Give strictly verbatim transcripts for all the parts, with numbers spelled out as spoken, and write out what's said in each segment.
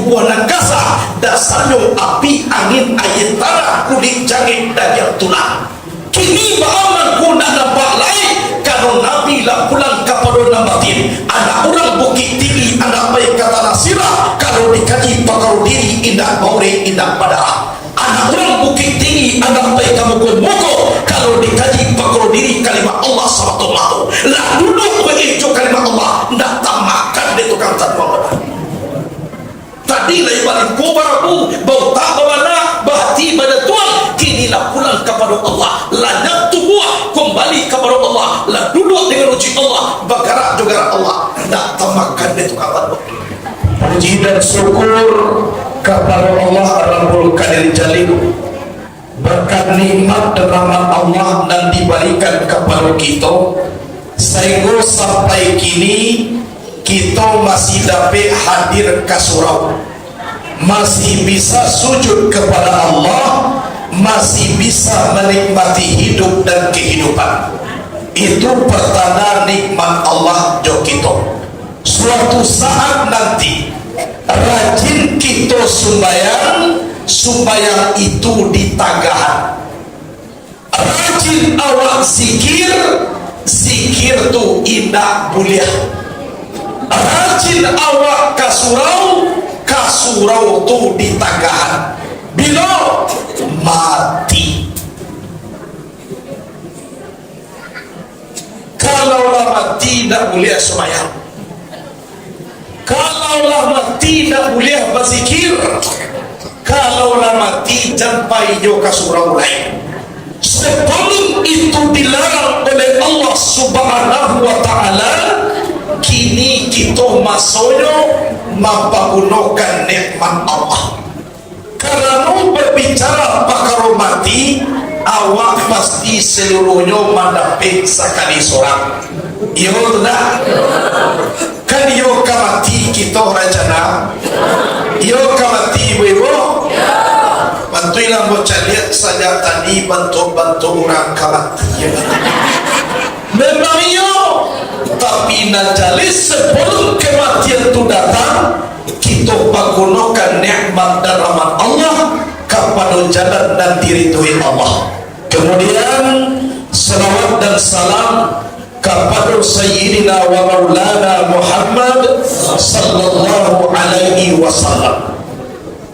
Buah nan kasa, dasarnyo api, angin, aia tanah, kulik jangek, dagiang tulang. Kini baa mangko ndak nampak lai, karano Nabi lah pulang kapado nan batin. Anak urang Bukik Tinggi, andak pai ka Tanah Sirah, kalau dikaji pakaro diri, indak baurek, indak badarah. Anak urang Bukik Tinggi, andak pai ka Muko-Muko, kalau dikaji pakaro diri, kalimat Allah samato-mato. Lah duduak baiak jo kalimat Allah, ndak tamakan dek tukang tanduang. Tadi lai balimpo barabu, bautak babana, bahati bajatuang, kini lah pulang kapado Allah, lah nyatu buah, kumbali kapado Allah, lah duduak dengan uji Allah, bagarak jo garak Allah, ndak tamakan dek tukang tanduang. Puji dan syukur kapado Allah Rabbul Kadir Jalil. Berkat nikmat dan rahmat Allah nan dibarikan kapado kito, sainggo sampai kini kito masih dapek hadir ka surau, masih bisa sujud kepada Allah, masih bisa menikmati hidup dan kehidupan. Itu pertanda nikmat Allah jo kito. Suatu saat nanti, rajin kito sumbayang, sumbayang itu ditagahan. Rajin awak zikir, zikir tu indak buliah. Rajin awak ka surau, ka surau tu ditagahan. Bilo? Mati. Kalau lah mati, ndak buliah sumbayang. Kalau lah mati, ndak buliah bazikir. Kalau lah mati, jan pai jo ka surau lai. Sebelum itu dilarang oleh Allah Subhanahu wa Ta'ala, kini kito masonyo mampagunokan nikmat Allah. Karano babicara pakaro mati, awak pasti saluruhnyo mandapek sakali sorang. Iyo tu ndak? Kan iyo ka mati kito rancana? Iyo ka mati ibu-ibu? Bantuilah ambo caliak sajak tadi bantuak-bantuak urang ka mati. Memang iyo, tapi nan jaleh sabalum kamatian tu datang, kito pagunokan nikmat dan rahmat Allah kapado jalan nan diridoi Allah. Kemudian, salawat dan salam kapado Sayyidina wa Maulana Muhammad sallallahu alaihi wasallam.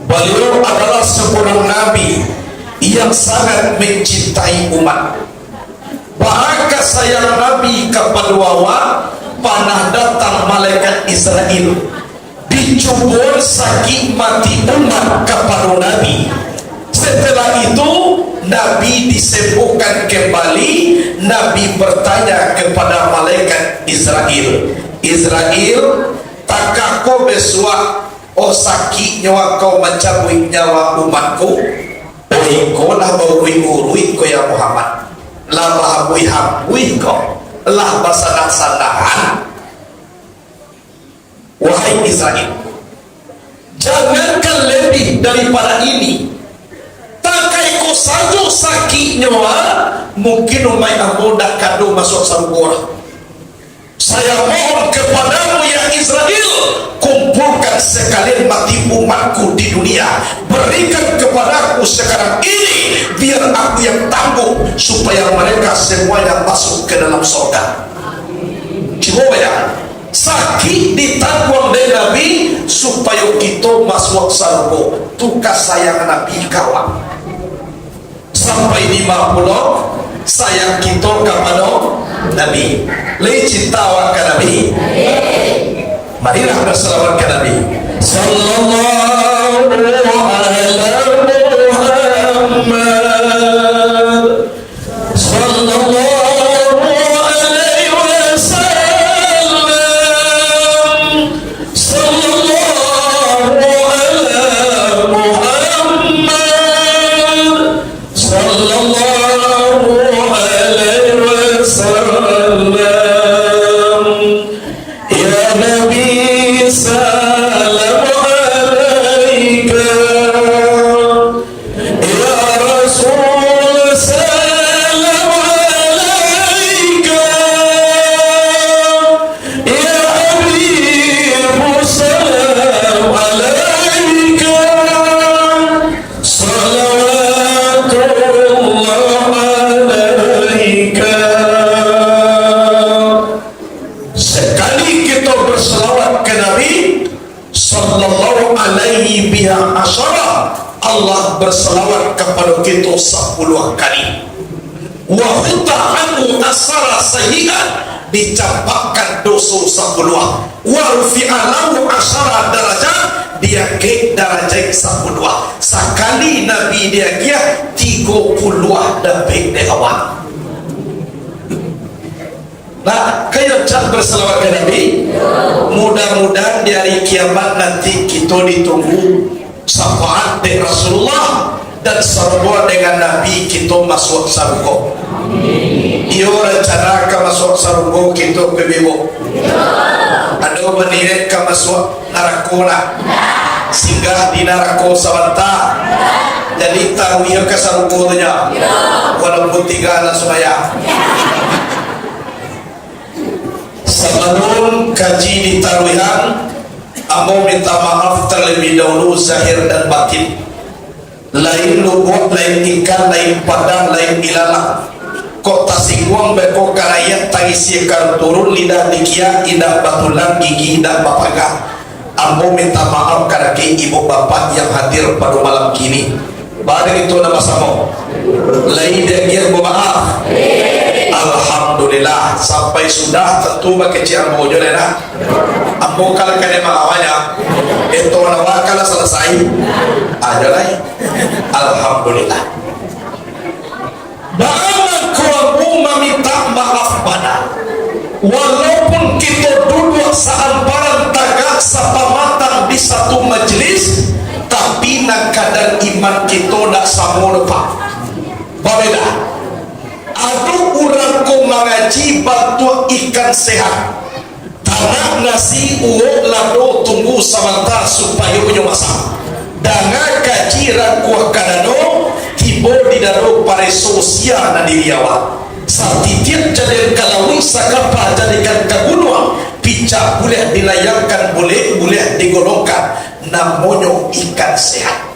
Baliau adalah seorang nabi yang sangat mencintai umat. Baa kasayang Nabi kapado awak, panah datang malaikat Israil. Dicuboan sakik mati umat kapado Nabi. Setelah itu, Nabi disembuhkan kembali. Nabi bertanya kepada malaikat Israil, "Israil, takah ko bisuak, oh sakiknyo Angkau mancabuik nyawa umatku?" "Oh, iko lah bauruik-uruik ko, ya Muhammad, lah bahabuih-habuih ko, lah basanang-sanangan." Wahai Israil, jangankan lebih daripada ini, takah iko sajo sakiknyo, ah, mungkin umaik ambo ndak ka doh masuak sarugo lah. Saya mohon kepadamu, ya Israil, kumpulkan sekalian mati umatku di dunia. Berikan kepadaku sekarang ini, biar aku yang tanggung, supaya mereka semuanya masuk ke dalam sorga. Cubo bayangkan, sakik ditangguang dek Nabi, supayo kito masuak sarugo. Tu kasayang Nabi ka awak. Sampai di ma pulo sayang kito kapado Nabi. Lai cinta awak ka Nabi? Marilah basalawat ka Nabi. Sallallahu ala Muhammad. Sallallahu alaihi wasallam. Sallallahu ala Muhammad. Sallallahu alaihi wasallam. Ya Nabi, salam alaika. Ya Rasulullah, Pihak asyara, Allah bersalawat kapado kito sapuluah kali. Wa hutta anhu asyara sayyi'at, dicampakkan doso sapuluah. Wa rufi'a lahu asyara darajat, diangkek darajaik sapuluah. Sakali Nabi diagiah, tigo puluah dapek dek awak. Nah, kayo cak bersalawat ka Nabi. Mudah-mudahan di hari kiamat nanti kito ditunggu syafaat dek Rasulullah dan sarupo dengan Nabi kito masuak sarugo. Iyo, rancana ka masuak sarugo kito, P B bo? Ado baniaik ka masuak narako lah? Singgah di narako sabanta. Jadi taruih ka sarugo tu nyo. Walaupun tingga lah sumbayang. Sabalun kaji ditaruihan, ambo minta maaf talabiah dahulu zahir dan batin. Lain lubuak, lain ikan, lain padang, lain ilalang. Kok tasingguang beko karaiak, tangisi ka turun, lidah dikiak indak batulang, gigi indak bapagang. Ambo minta maaf ka dek ibu bapak yang hadir pado malam kini. Baa kito nan basamo? Lai diagiah bamaaf? Alhamdulillah, sampai sudah tantu bakecek ambo jo lah nak. Ambo kalau kanai maaf nyo, itu nan awak kalau salasai. Ajo lai. Alhamdulillah. Baa mangko ambo maminta maaf bana? Walaupun kito duduak saamparan tagak sapamatang di satu majelis, tapi nan kadar iman kito ndak samo doh, Pak. Babeda. Ado urang ko mangaji bantuak ikan sehat. Tanak nasi, uwok lado, tunggu sabanta supayo nyo masak. Danga kaji rangkuah ka dado, tibo di dado pareso sia nan diri awak. Satitiak jadian ka lauik, sakapa jadikan ka gunuang, picak buliah dilayangkan, bulek buliah digolongkan, namonyo ikan sehat.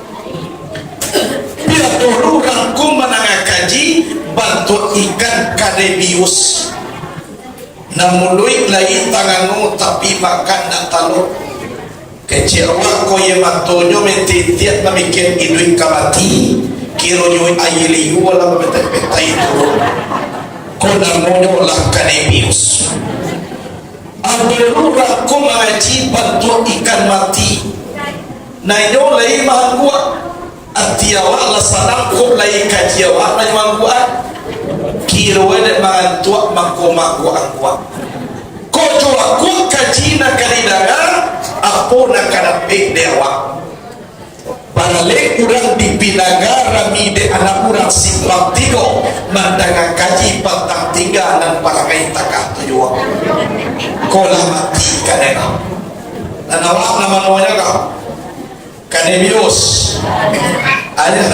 Bia dulu rangkuah manangah kaji, bantuak ikan kadebius. Nan muluik lai tangango, tapi makan nan talok. Kecek awak ko, iyo matonyo mantitiak mamikian iduik ka mati, kironyo aia liua lah bapetai-petai turun. Ko namonyo lah kadebius. Ado urang ko mangaji bantuak ikan mati. Nah, inyo lai maangguak. Ati awak lah sanang, kok lai kaji awak lah maangguak. Kiro dek mangantuak mangko maangguak-angguak. Kok jo akuak kaji nan ka didanga, apo nan ka dapek dek awak? Baralek urang di Pinangga rami dek anak urang Simpang Tigo, mandanga kaji pantang tingga nan parangai takah tu juo. Ko lah mati kanai lah. Nan awak nan mano nyo ko? Kadebius. Ayo.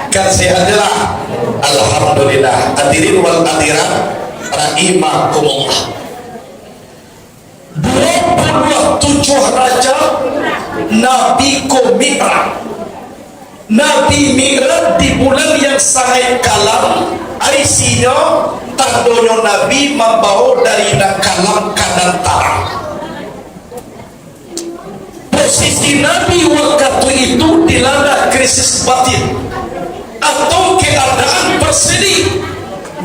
Kan sehat je lah. Alhamdulillah. Hadirin wal hadirat rahimakumullah. Dua puluh tujuh Rajab, Nabi ko Mi'raj. Nabi Mi'raj di bulan yang sangaik kalam, isinyo tandonyo Nabi mambawo dari nan kalam ka nan tarang. Posisi Nabi wakatu itu dilanda krisis batin atau keadaan bersedih.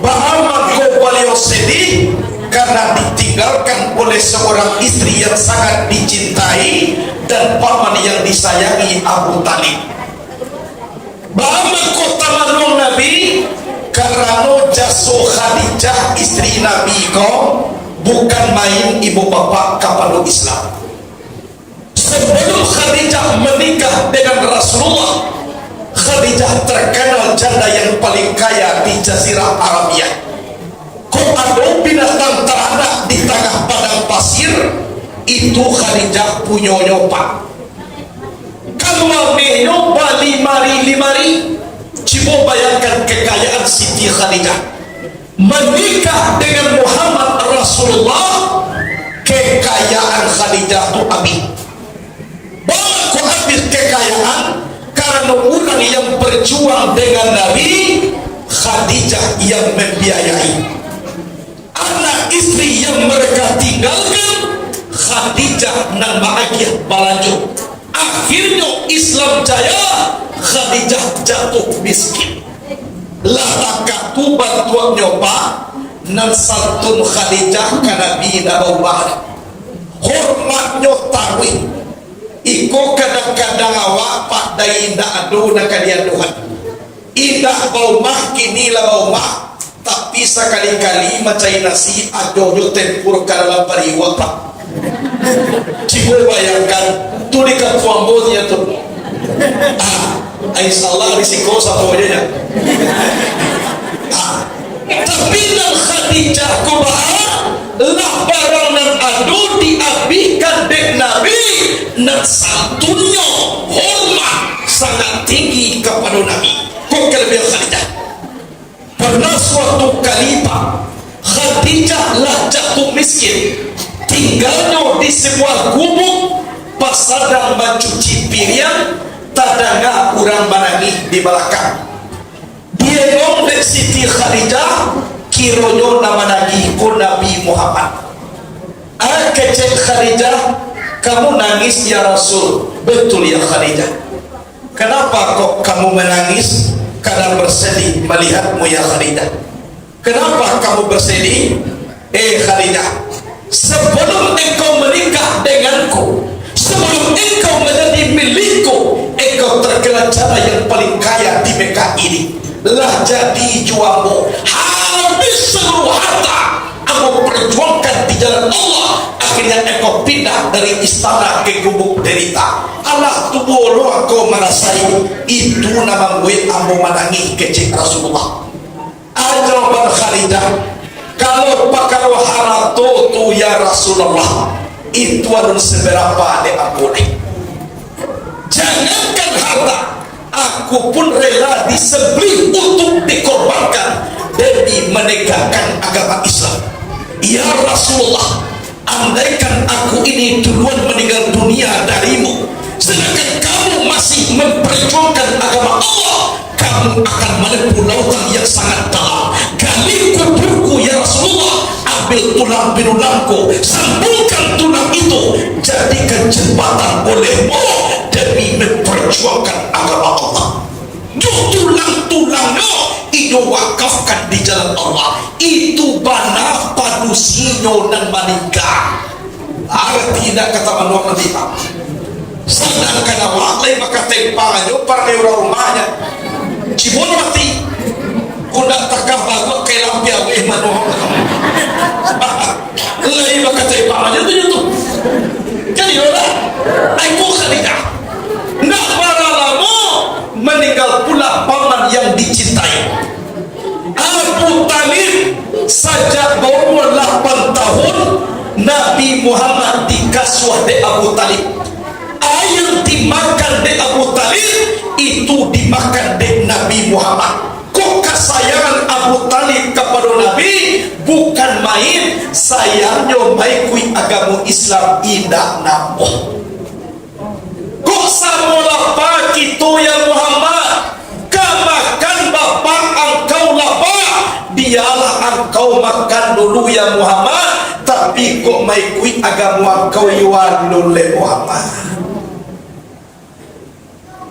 Baa mangko baliau sedih? Karena ditinggalkan oleh seorang istri yang sangat dicintai dan paman yang disayangi, Abu Thalib. Baa mangko tamaluang Nabi? Karano jaso Khadijah, istri Nabi ko, bukan main, ibu bapak, kapado Islam. Sebelum Khadijah menikah dengan Rasulullah, Khadijah terkenal janda yang paling kaya di Jazirah Arabia. Kok ado binatang taranak di tangah padang pasir, itu Khadijah punyonyo, Pak. Kaluanyo balimari-limari. Cubo bayangkan kekayaan Siti Khadijah. Menikah dengan Muhammad Rasulullah, kekayaan Khadijah tu abih. Baa kok abih kekayaan? Karano urang yang berjuang dengan Nabi, Khadijah yang membiayai. Anak istri yang mereka tinggalkan, Khadijah nan maagiah balanjo. Akhirnyo Islam jaya, Khadijah jatuh miskin. Lah takah tu bantuaknyo, Pak, nan santun Khadijah ka Nabi indak baubah. Hormatnyo taruih. Iko kadang-kadang awak, Pak Dai, indak ado nan ka diadohan. Indak baumah, kini lah baumah, tapi sakali-kali mancari nasi, adohnyo tempur ka dalam pariuak, Pak. Cubo bayangkan, tu di kampuang ambo nyo tu. Ah, insya Allah di siko samo ajo nyo. Ah, tapi nan Khadijah ko baa, lah barang nan ado diabihkan dek Nabi, nan santunnyo hormat sangat tinggi kapado Nabi. Ko kalabiahan Khadijah. Pernah suatu kali, Pak, Khadijah lah jatuh miskin. Tinggalnyo di sabuah gubuk, pas sadang mancuci piriang, tadanga urang manangih di balakang. Diengong dek Siti Khadijah, kironyo nan manangih ko Nabi Muhammad. Ah, kecek Khadijah, "Kamu nangis, ya Rasul?" "Betul, ya Khadijah." "Kenapa kok kamu menangis?" "Kadang bersedih melihatmu, ya Khadijah." "Kenapa kamu bersedih?" "Eh Khadijah, sebelum engkau menikah denganku, sebelum engkau menjadi milikku, engkau terkena janda yang paling kaya di Mekah ini. Lah jadi jo ambo, habis seluruh harta ambo perjuangkan di jalan Allah, akhirnya engkau pindah dari istana ke gubuk derita. Alah, tu bolo engkau marasai, itu nan mambuek ambo manangih," kecek Rasulullah. Jawaban Khadijah, "Kalau pakaro harato tu, ya Rasulullah, itu alun seberapa dek ambo lai. Jangankan harta, aku pun rela disembelih untuk dikorbankan demi menegakkan agama Islam. Ya Rasulullah, andaikan aku ini duluan meninggal dunia darimu, sedangkan kamu masih memperjuangkan agama Allah, kamu akan menempuh lautan yang sangat dalam. Gali kuburku, ya Rasulullah, ambil tulang belulangku, sambungkan tulang itu, jadikan jembatan olehmu demi memperjuangkan agama Allah. Jo tulang-tulangnyo inyo wakafkan di jalan Allah. Itu bana padusinyo nan maningga." Arati indak kata manuang nanti, Pak? Sadangkan awak lai bakatempang ajo parni urang rumahnyo. Cubo mati. Kok ndak takah baruak kai lampiang, eh, manuang. Lai bakatempang ajo tu, tu. Kan iyo lah. Ai, ko Khadijah. Ndak bara lamo, maninggal pula paman yang dicintai. Abu Thalib, sajak baumua lapan tahun, Nabi Muhammad dikasuah dek Abu Thalib. Aia dimakan dek Abu Thalib, itu dimakan dek Nabi Muhammad. Ko kasayangan Abu Thalib kapado Nabi, bukan main, sayangnyo maikuik agamo Islam indak namuah. Kok samo lapa kito, ya Muhammad? Ka makan bapak angkau lapa? Bialah angkau makan dulu, ya Muhammad, tapi kok maikuik agamo angkau, iyo alun lai, Muhammad.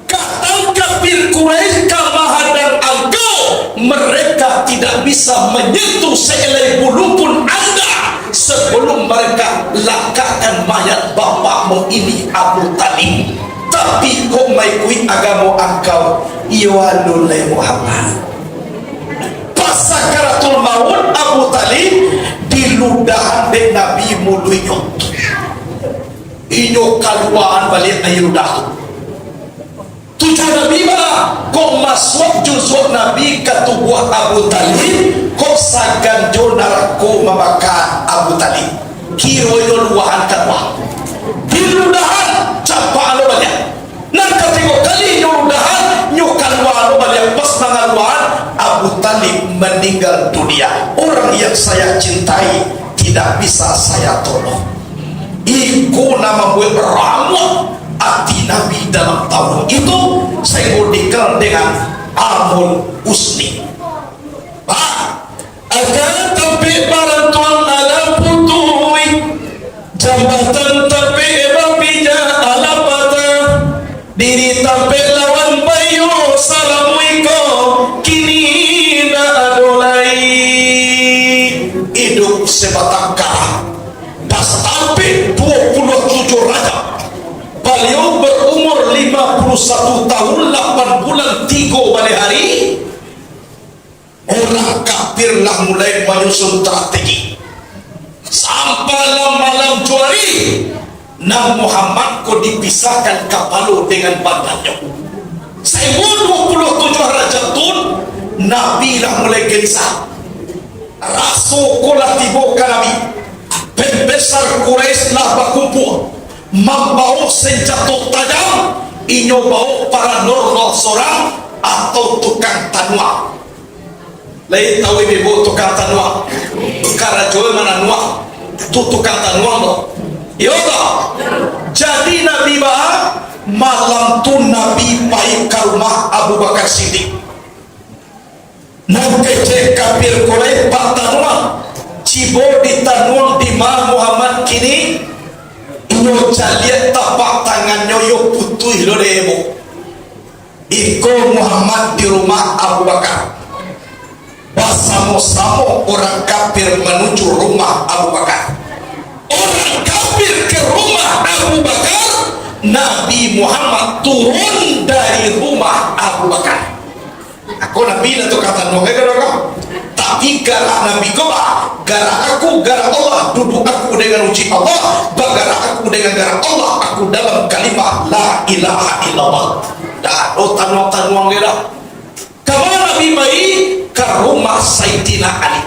Kadang kafir Quraisy ka mahadang angkau, mereka tidak bisa menyentuh sehelai bulu pun anda sebelum mereka lakakkan mayat bapakmu ini, Abu Thalib. Tapi kok maikuik agamo angkau, iyo alun lai, Muhammad. Pas sakaratul maut, Abu Thalib diludahan dek Nabi muluiknyo. Inyo kaluaan baliak aia ludah tu. Tujuah Nabi bana, kok masuak juzuak Nabi ka tubuah Abu Thalib, kok sagan jo narako mambaka Abu Thalib. Kironyo luahan kalua. Diludahan, campak lo baliak. Nan katigo kali nyo ludahan, nyo kalua lo baliak, pas mangaluahan, Abu Thalib maninggal dunia. Orang yang saya cintai tidak bisa saya tolong. Iko nan mambuek ramuah ati Nabi dalam tahun itu, sainggo dikenal dengan Amul Huzni. Bah, akan tampek barantuang alam putuih, jambatan tampek babija alam patah, Di tampek lawan baiyo salamu iko, kini indak ado lai. Iduik sabatang kala, pas tampek duo puluah tujuah Rajab, baliau berumur lima puluh satu tahun, lapan bulan, tigo baleh hari. Urang kafir lah mulai manyusun strategi. Sampai lah malam juari, nan Muhammad ko dipisahkan kapalo dengan badannyo. Sainggo duo puluah tujuah Rajab tu, Nabi lah mulai gelisah. Raso ko lah tibo ka Nabi. Pembesar Quraisy lah bakumpua, mambawo senjato tajam, inyo bawo paranor-nor sorang atau tukang tanuang. Lai tahu ibu tukang tanuang? Karajo mananuang, tu tukang tanuang tu. Iyo toh? Jadi Nabi ba, malam tu Nabi pai ka rumah Abu Bakar Siddiq. Nan kecek kafir Quraisy batanuang, cibo ditanuang dima Muhammad kini, inyo caliak tapak tangannyo yo putuih lo dek ebo. Iko Muhammad di rumah Abu Bakar. Basamo-samo urang kafir manuju rumah Abu Bakar. Urang kafir ka rumah Abu Bakar, Nabi Muhammad turun dari rumah Abu Bakar. Ako Nabi lah tukang tanuang, kan, kan? Tapi garak Nabi ko ba, garak aku, garak Allah, duduk aku dengan uji Allah, bagarak aku dengan garak Allah, aku dalam kalimah la ilaha illallah. Dah, oh, tanuang-tanuang dia dah. Kama Nabi pai? Ka rumah Saidina Ali.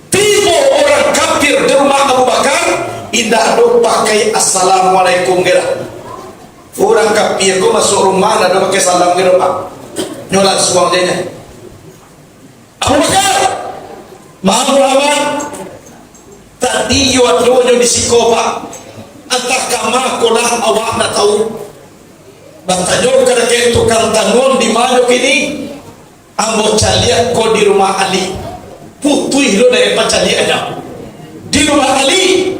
Tibo urang kafir di rumah Abu Bakar, indak ado pakai assalamualaikum kira. Urang kafir ko masuak rumah, indak ado pakai salam kira, Pak. Nyo lansuang se nyo. Abu Bakar, Muhammad, tadi yo ado nyo di siko, Pak. Antah kama ko lah awak ndak tahu. Batanyo ka dakek tukang tanuang, di ma nyo kini? Ambo caliak ko di rumah Ali. Putuih lo dek pacaliaknyo. Di rumah Ali,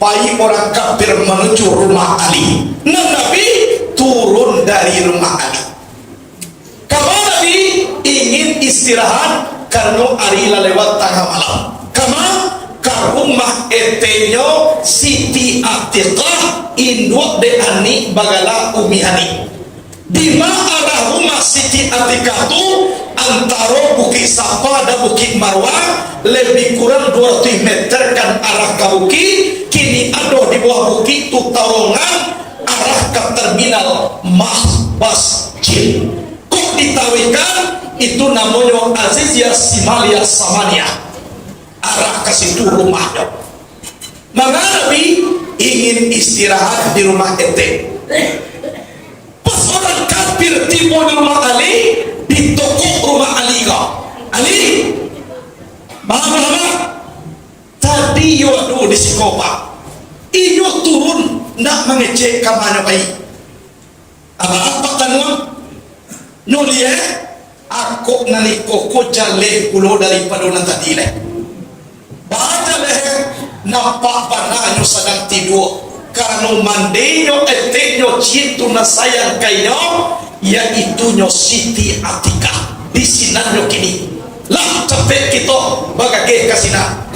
pai urang kafir manuju rumah Ali. Nan Nabi turun dari rumah Ali. Kama Nabi ingin istirahat, karano ari lah lewat tangah malam. Kama? Ka rumah etenyo Siti Atiqah, induak dek Ani bagala Umi Ani. Di ma arah rumah Siti Atiqah tu, antaro Bukik Safa dan Bukik Marwah, lebih kurang duo ratuih meter kan arah ka bukik, kini ado di bawah bukik tu tarongan arah ka terminal Mahbas Jin. Kok ditaruihkan, itu namonyo Azizia Simalia Samania. Arah ka situ rumahnyo. Manga Nabi ingin istirahat di rumah etek. Pas urang kafir tibo di rumah Ali, ditokok rumah Ali ko. Ali, Bang Muhammad, tadi yo ado di siko, Pak. Inyo turun, ndak mangecek ka ma nyo pai. Alah, Pak Tanuang, nyo liek, akok nan iko ko jaleh pulo daripado nan tadi lai. Bajaleh, nampak bana nyo sadang tidua, karano mandinyo eteknyo ciek tu nan sayang ka inyo, yaitunyo Siti Atikah, di sinannyo kini. Lah capek kito bagageh ka sinan,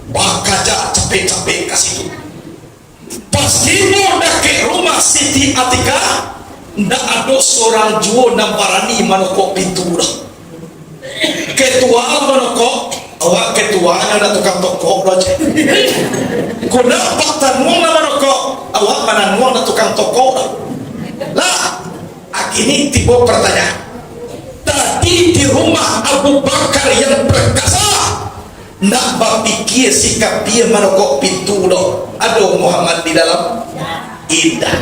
bakaja capek-capek ka situ. Pas tibo dakek rumah Siti Atikah, ndak ado surang juo nan barani manokok pintu doh. Ketua manokok, awak ketuanyo ndak tukang tokok doh, cek. Kok ndak Pak Tanuang nan manokok, awak mananuang ndak tukang tokok doh. Lah, kini tibo pertanyaan. Tadi di rumah Abu Bakar yang perkasa, ndak bapikia si kapia manokok pintu doh, ado Muhammad di dalam? Indak.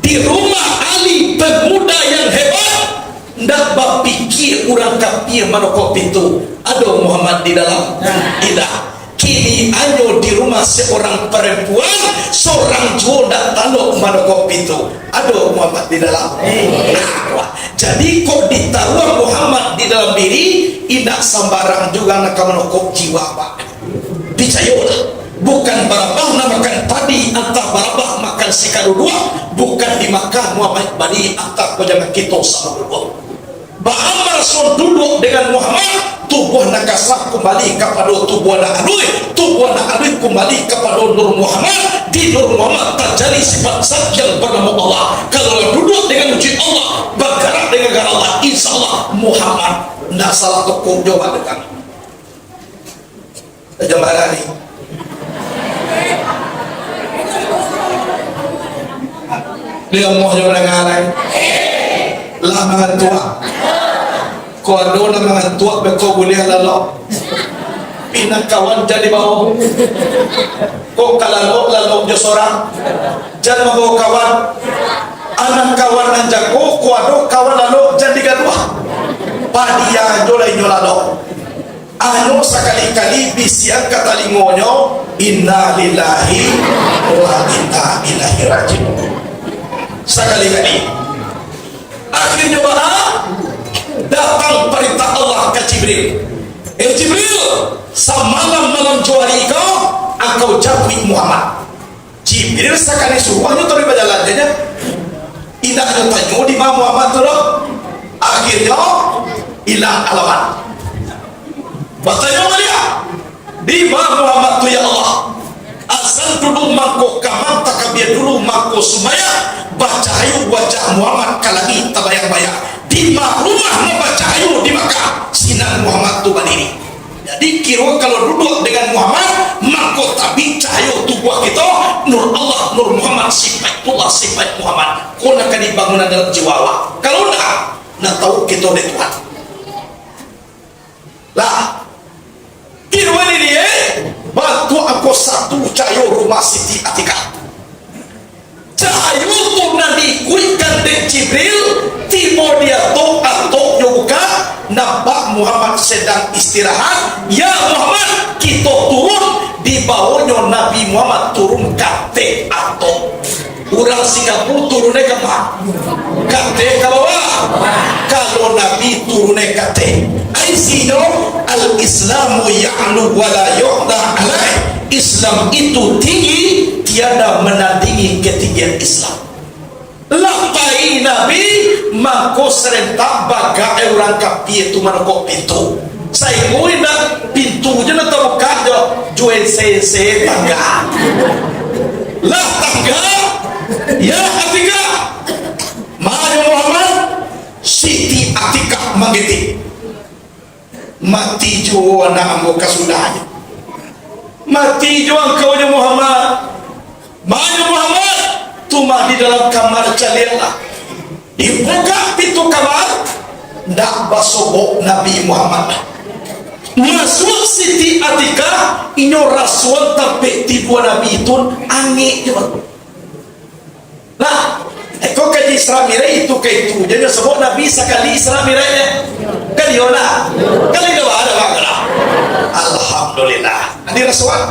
Di rumah Ali pemuda yang hebat, ndak bapikia urang kapia manokok pintu, ado Muhammad di dalam? Indak. Kini anyo di rumah seorang perempuan, sorang juo ndak talok manokok pintu, ado Muhammad di dalam? Nah, wah. Jadi, kok ditaruah Muhammad di dalam diri, indak sambarang juo nan ka manokok jiwa, Pak. Picayolah, bukan barabah nan makan padi, antah barabah Makan sikaduduak, bukan di Makkah Muhammad bali, atau ko jangan kito samo duduak. Baa maraso duduak dengan Muhammad, tubuah nan kasa kumbali kapado tubuah nan aluih, tubuah nan aluih kumbali kapado Nur Muhammad, di Nur Muhammad tajadi sifat zat yang banamo Allah. Kalau lah duduak dengan wujud Allah, bagarak dengan zat Allah, insya Allah Muhammad ndak salah toko jawab dengan Jambara ni. Dia moh jo manangah lai. Lah mangantuak. Ko ado nan mangantuak, beko buliah lalok. Pinang kawan jadi bawo. Ko ka lalok, lalok jo sorang. Jan mambawo kawan. Anak kawan nan jago, ko ado kawan lalok, jan digaduah. Padia jo lah inyo lalok. Anyo sakali-kali bisiak ka talingonyo, "Inna lillahi wa inna ilaihi raji'un." Sakali-kali. Akhirnyo baa? Datang parintah Allah ka Jibril. "Eh Jibril, samalam malam jo ari ko, angkau japuik Muhammad." Jibril sakali suruahnyo taruih bajalan sajo. Indak nyo tanyo di ma Muhammad tu doh. Akhirnyo ilang alamat. Batanyo baliak, "Di ma Muhammad tu, ya Allah?" Azan dulu mangko kamar, takabia dulu mangko sumbayang, bacahayo wajah Muhammad ka langik tabayang-bayang. Di ma rumah nan bacahayo di Makkah, sinan Muhammad tu badiri. Jadi, kiro kalau duduak dengan Muhammad, mangko tabik cahayo tubuah kito, nur Allah, nur Muhammad, sifaitullah, sifat Muhammad. Ko nan ka dibangunan dalam jiwa awak. Kalau ndak, ndak tau kito dek Tuhan. Lah, kiro ini, eh, bantuak angko satu cahayo rumah Siti Atikah. Cahayo tu nan diikuikkan dek Jibril, tibo di atok, atoknyo bukak, nampak Muhammad sadang istirahat. "Ya Muhammad, kito turun." Dibawonyo Nabi Muhammad turun ka ateh atok. Urang Singapura turun ka ma? Ka ateh ka bawah? Kalau Nabi turun ka ateh. Isinyo, "Al-Islamu ya'lu wa la yu'la alaih." Islam itu tinggi, tiada menandingi ketinggian Islam. Lah pai Nabi, mangko sarentak bagak urang kapia tu manokok pintu. Sainggo indak pintu jo nan tabukak jo, jo ense-ense tangga. Lah tangga, "Ya Atikah." "Ma nyo Muhammad?" Siti Atikah manggitik. "Mati juo anak ambo kasudahnyo." "Mati juo angkau nyo Muhammad." "Ma nyo Muhammad?" "Tu mah di dalam kamar, caliaklah." Dibukak pintu kamar, ndak basobok Nabi Muhammad. Masuak Siti Atikah, inyo rasoan tampek tidua Nabi tu angek juo. Nah, eko kaji Isra Mi'raj itu ka itu, jan nyo sabok Nabi sakali Isra Mi'raj, eh? Kan iyo lah. Kan indak ado lah. Alhamdulillah. Adi rasoan.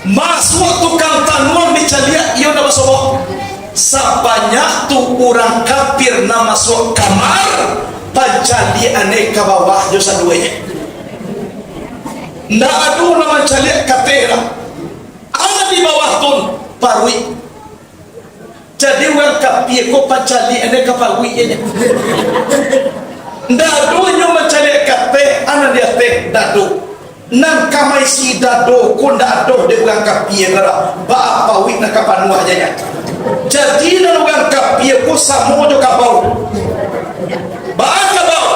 Masuak tukang tanuang dicaliak, iyo ndak basobok. Sabanyak tu urang kafir nan masuak kamar, pancaliak aneh ka bawah jo saduonyo. Ndak ado nan mancaliak ka ateh lah. Anak di bawah tu paruik. Jadi urang kapia ko pancaliak aneh ka paruik je. Ndak ado nyo mancaliak ka ateh, anak di ateh dado. Nan ka maisi dado ko ndak ado dek urang kapia ko doh. Baa paruik nan ka panuah je nyo. Jadi nan urang kapia ko samo jo kabau. Baa kabau?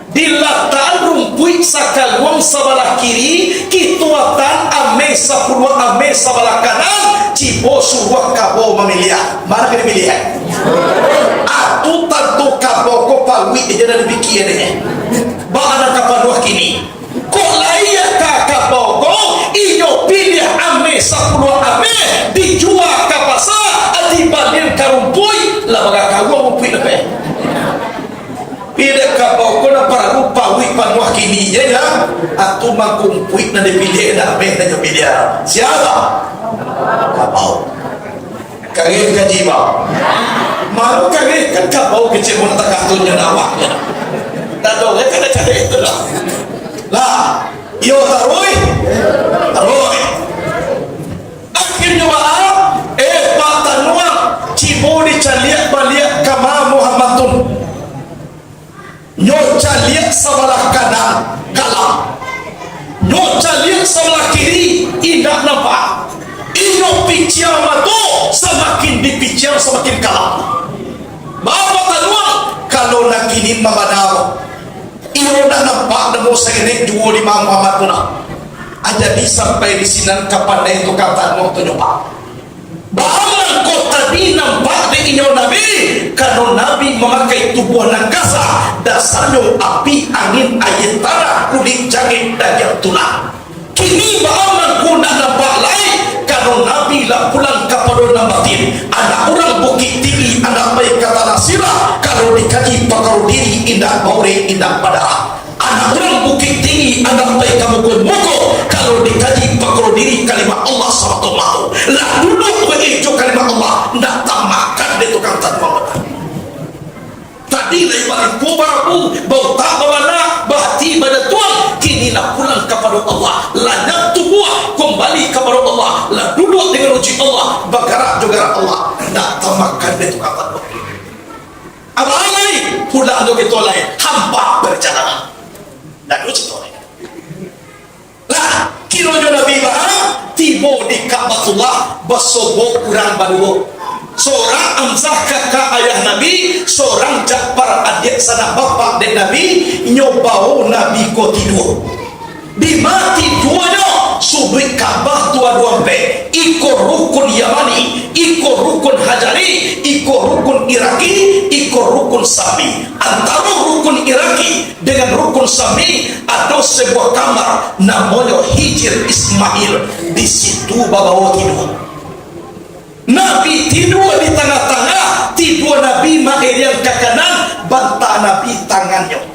Dilatakan rumpuik sakaluang sabalah kiri, kituatan ameh sapuluah ameh sabalah kanan, cibo suruah kabau mamiliah. Mano ka dipiliah? Atu tantu kabau ko paruik je nan dipikia dek nyo. Baa nan ka panuah kini? Kok lai ka kabau ko, inyo piliah ameh sapuluah ameh, dijua ka pasa, dibalian ka rumpuik, lah bagakauang rumpuik lapeh. Piliah kabau ko nan paralu paruik panuah kini je, ya. Atu mangko rumpuik nan dipiliah, nan ameh nan nyo piliah. Sia? Kabau. Kareh kaji, bang. Malu kareh kan kabau kecil pun tak katun nyo awak. Tak tahu, ya, kada cari itu lah. Lah, iyo taruih. Taruih. Akhirnyo baa? caliak sabalah kanan, kalam. Nyo caliak sabalah kiri, indak nampak. Inyo piciang mato, samakin dipiciang samakin kalam. Baa pataruang, kalau nan kini mambana, iyo ndak nampak namo saketek juo di Imam Muhammad tu nah. Ah, jadi sampai di sinan ka pandai tukang tanuang tu nyo, Pak. Baa mangko tadi nampak dek inyo Nabi, karano Nabi mamakai tubuah nan kasa, dasarnyo api, angin, aia tanah, kulik jangek, dagiang tulang. Kini baa mangko ndak nampak lai, karano Nabi lah pulang kapado nan batin. Anak urang Bukik Tinggi, anak pai ka Tanah Sirah, kalau dikaji pakaro diri, indak baurek, indak badarah. Anak urang Bukik Tinggi, anak pai ka Muko-Muko, kalau dikaji pakaro diri, kalimah Allah samato-mato. Lah duduak baitu jo kalimah Allah, ndak tamakan dek tukang tanuang. Tadi lai balimpo barabu, bautak babana, bahati bajatuang, kini lah pulang kapado Allah, lanyap tubuah, kumbali kapado Allah, lah duduak dengan uji Allah, bagarak jo garak Allah, ndak tamakan dek tukang tanuang. Abah lai, pulang jo kito lai, hampa parjalanan. Ndak ado cito lai. Lah, kironyo Nabi baa, tibo di Ka'batullah, basobok urang baduo. Sorang Hamzah kaka ayah Nabi, sorang Ja'far adiak sanak bapak dek Nabi, nyo bao Nabi ko tidua. Dima tiduanyo? Suduik Ka'bah tu ado ampek, iko rukun Yamani, iko rukun Hajari, iko rukun Iraki, iko rukun Sami. Antaro rukun Iraki dengan rukun Sami, ado sabuah kamar namonyo Hijir Ismail, di situ babao tidua. Nabi tidua di tangah-tangah, tidua Nabi mairiang ka kanan, banta Nabi tangannyo.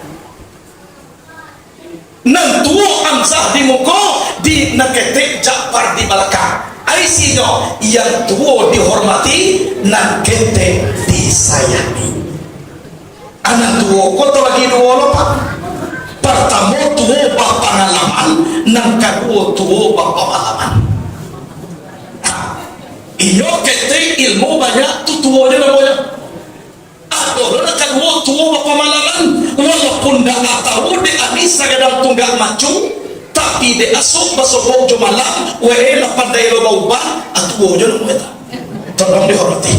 Nan tuo Hamzah di muko, di nan ketek Ja'far di balakang. Aisinyo, yang tuo dihormati, nan ketek disayangi. Anak tuo ko tabagi duo lo, Pak. Partamo tuo bapangalaman, nan kaduo tuo bapamalaman. Inyo ketek ilmu banyak, tu tuo je namonyo. Ado lo nan kaduo tuo bapamalaman, walaupun ndak tahu dek angin sagadang tunggak mancung, tapi dek asuak basobok jo malam, wee lah pandai lo bauban, ah, tuo je namonyo tu. Tolong dihormati.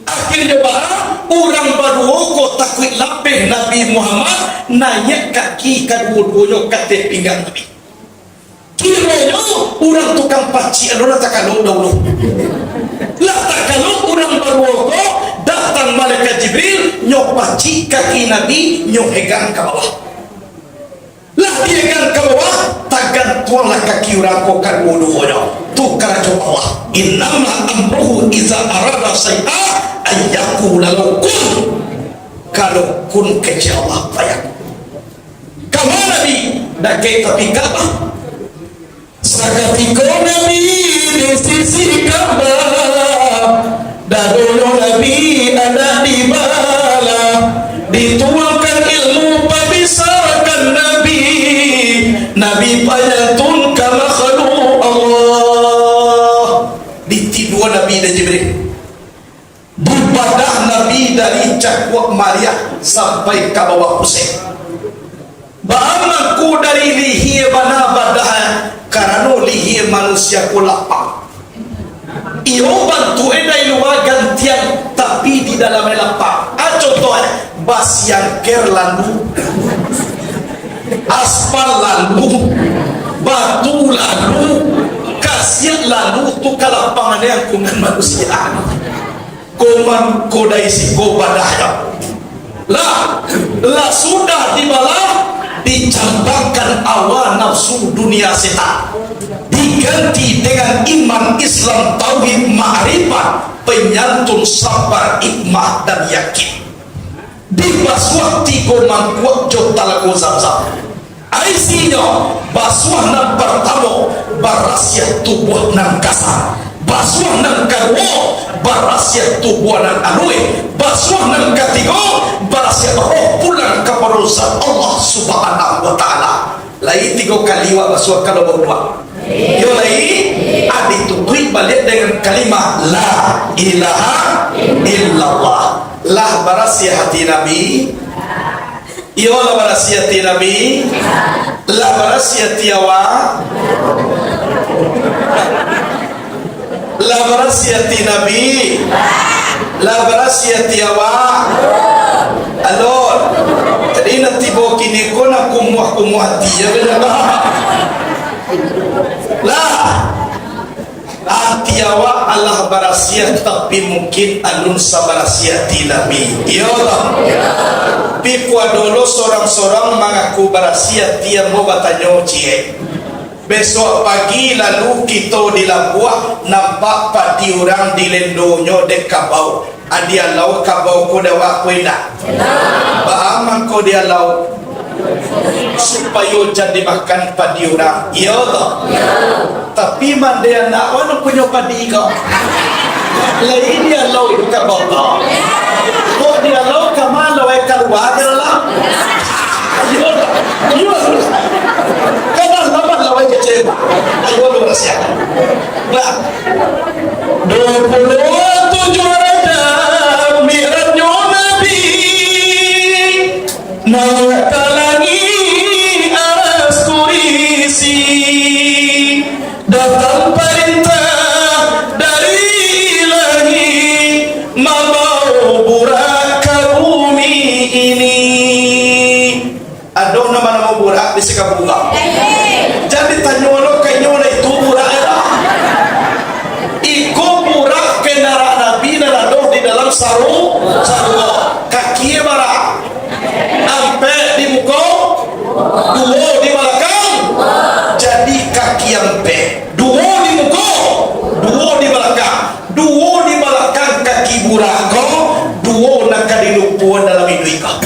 Akhirnyo baa, urang baduo ko takuik lapeh Nabi Muhammad, naiak kaki kaduo-duonyo ka ateh pinggang Nabi. Kironyo urang tukang pacik anu lah takalok dahulu. Lah takalok urang baduo ko, datang malaikat Jibril, nyo pacik kaki Nabi, nyo hegang ka bawah. Lah dihegang ka bawah, tagantuanglah kaki urang ko kaduo-duonyo. Tu karajo Allah. Innama amruhu iza arada syai'an an yaqula lahu kun. Kalau kun kecek Allah, fayakun. Kama Nabi, dakek tapi Ka'bah. Sakatiko Nabi di sisi Ka'bah, dadonyo Nabi anak dibalah, dituangkan ilmu pabisakan Nabi, Nabi panyantun ka makhluk Allah. Ditidua Nabi dek Jibril. Dibadah Nabi dari cakuak mariah sampai ka bawah pusek. Baa mangko dari lihia bana badah, karano lihia manusia ko lapang. Iyo bantuaknyo dari lua gantiang, tapi di dalamnyo lapang. A contoh, basiangker lalu, aspal lalu, batu lalu, kasiak lalu, tu kalapangan yang kungan manusia. Ko mangko dari siko badahnyo. Lah, lah sudah dibalah, dicambangkan awa nafsu dunia setan. Diganti dengan iman, Islam, tauhid, makrifat, penyantun, sabar, hikmah, dan yakin. Dibasuah tigo mangkuak jo talago Zamzam. Aisinyo, basuah nan partamo, barasiah tubuah nan kasa. Basuah nan kaduo, barasiah tubuah nan aluih. Basuah nan katigo, barasiah roh pulang kapado Zat Allah Subhanahu wa Ta'ala. Lai tigo kali wak basuah kalau bauduak. Iyo lai, ah, ditutuik baliak dengan kalimah La ilaha illallah. Lah barasiah hati Nabi, Iyo, lah barasiah ati Nabi? Lah barasiah ati awak? Lah barasiah ati Nabi? Lah barasiah ati awak? Alor. Jadi, nan tibo kini ko, nan kumuah-kumuah ati, yo, kan? Lah. Ati awak alah barasiah, tapi mungkin alun sabarasiah ati Nabi. Iyo toh? Pi ko ado lo sorang-sorang mangaku barasiah ati, ambo batanyo ciek. Besok pagi lalu kito di labuah, nampak padi urang dilendonyo dek kabau. Adi alau kabau ko dek awak ko indak? Baa mangko dialau? Supayo jan dimakan padi urang. Iyo toh? Tapi mandeh anak wak nan punyo padi ko. Lai dialau kabau ko. Kok dialau ka ma, lai kalua ka dalam? Iyo toh? Iyo toh? Ka dalam lah lai kecek. Ayo lu rasakan. Nah. Duo puluah tujuah Rajab mi'rajnyo Nabi, naik ka langik aras kurisi, datang parintah dari Ilahi, mambawo burak ka bumi ini. Ado nan banamo burak di Sikabuga? Jan ditanyo lo ka inyo, lah itu burak, yo lah. Iko burak kendaraan Nabi nan ado di dalam saru-, sarugo. Kaki bara? Ampek di muko, duo di balakang. Jadi kaki ampek, duo di muko, duo di balakang. Duo di balakang kaki burak ko, duo nan ka dilupoan dalam iduik ko.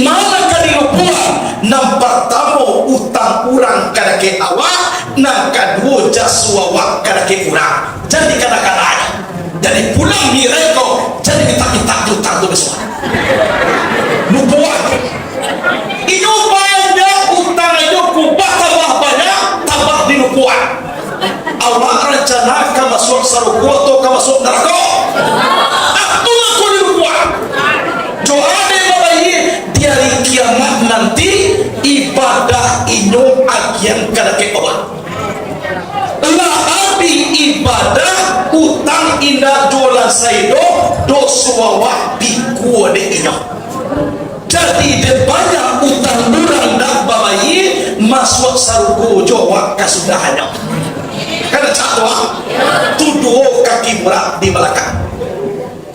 Ma nan ka dilupoan? Nan partamo, utang urang ka dakek awak, nan kaduo, jaso awak ka dakek urang. Jadi, kana-kana, jadi pulang mirai ko, jadi mintak-mintak utang tu bisuak. Lupoan. Inyo banyak utang, inyo kubah tambah banyak, tambah dilupoan. Awak rancana ka masuak sarugo atau ka masuak narako? Atu mako dilupoan. Jo ade babayie, di ari kiamat nanti, ibadah inyo agiahan ka dakek Allah. Lah abih ibadah, utang indak juo lai saido, doso awak pikua dek inyo. Jadi, dek banyak utang urang ndak babayie, masuak sarugo jo awak kasudahannyo. Kan cak tu, ah? Tu duo kaki burak di balakang.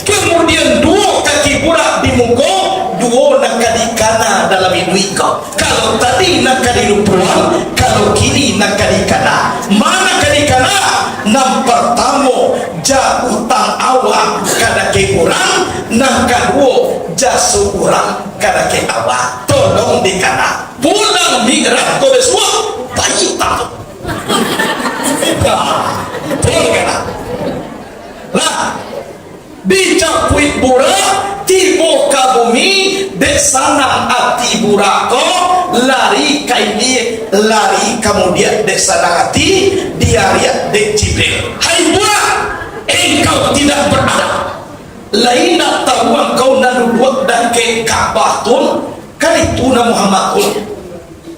Kamudian, duo kaki burak di muko, duo nan ka dikana dalam iduik ko. Kalau tadi nan ka dilupoan, kalau kini nan ka dikana. Ma nan ka dikana? Nan partamo, ja utang awak ka dakek urang, nan kaduo, jaso urang ka dakek awak. Tolong dikana. Pulang mikrab ko bisuak, payi utang tu. Nah, tolong dikana. Lah, dicapuik burak, tibo ka bumi, dek sanang ati burak ko, lari ka ilia, lari kamudian dek sanang ati, diariak dek Jibril. Hai burak, engkau tidak beradab. Lai ndak tahu angkau nan duduak dakek Ka'bah tu, kan itu nan Muhammad tu.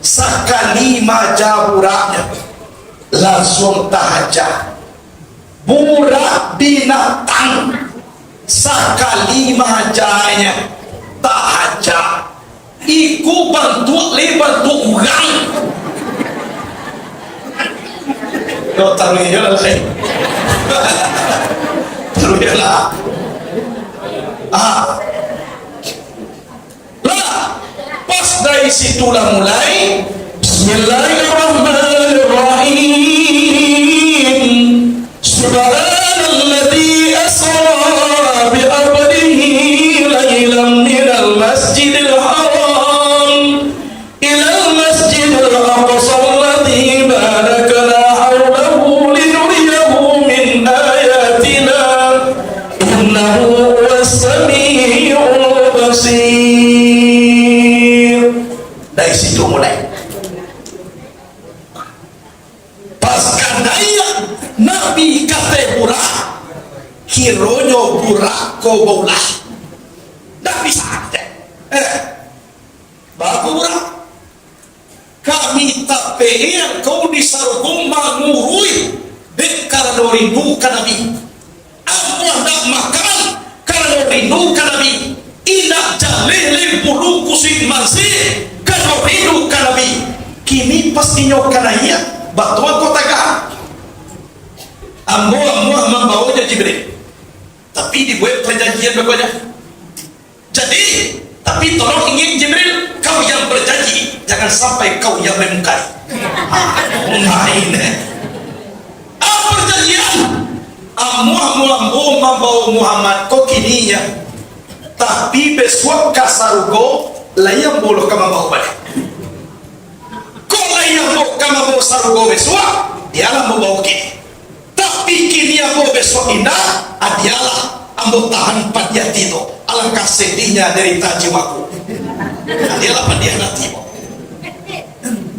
Sakali maja buraknyo, lansuang tahaja. Burak binatang, sakali majanyo tahaja. Iko bantuak le bantuak urang. Yo, taruih yo lah, le. Taruih yo lah. Ah. Lah, pas dari situ lah mulai, Bismillahirrahmanirrahim. Subhanalladzi asra bi abdihi lailan minal masjidil haram ilal masjidil aqsa alladzi barakna haulahu linuriyahu min ayatina, innahu huwas samiul basir. Dari situ mulai. Pas ka naiak Nabi ka ateh burak, kironyo burak ko baulah. Ndak bisa. Eh. Angkau di sarugo manguruih dek karano rindu ka Nabi. Ambo ndak makan karano rindu ka Nabi. Indak jaleh lai bulu kusuik mansi karano rindu ka Nabi. Kini pas inyo ka naiak, batua ko tagah. Ambo amuah mambaonyo Jibril. Tapi dibuek parjanjian bakonyo. Jadi, tapi tolong ingat Jibril, kau yang berjanji, jangan sampai kau yang memungkari. Ah, main, eh. Ah, perjanjian. Amuah mu ambo mambawa Muhammad ko kini ya. Tapi besuak ka sarugo, lai ambo lo ka mambawa baliak. Kok lai ambo ka mambawa sarugo besuak, dialah mambawa kini. Tapi kini ambo besuak indak, adialah ambo tahan padiah ati tu. Alangkah sedihnya derita jiwaku. Adialah padiah ati ko.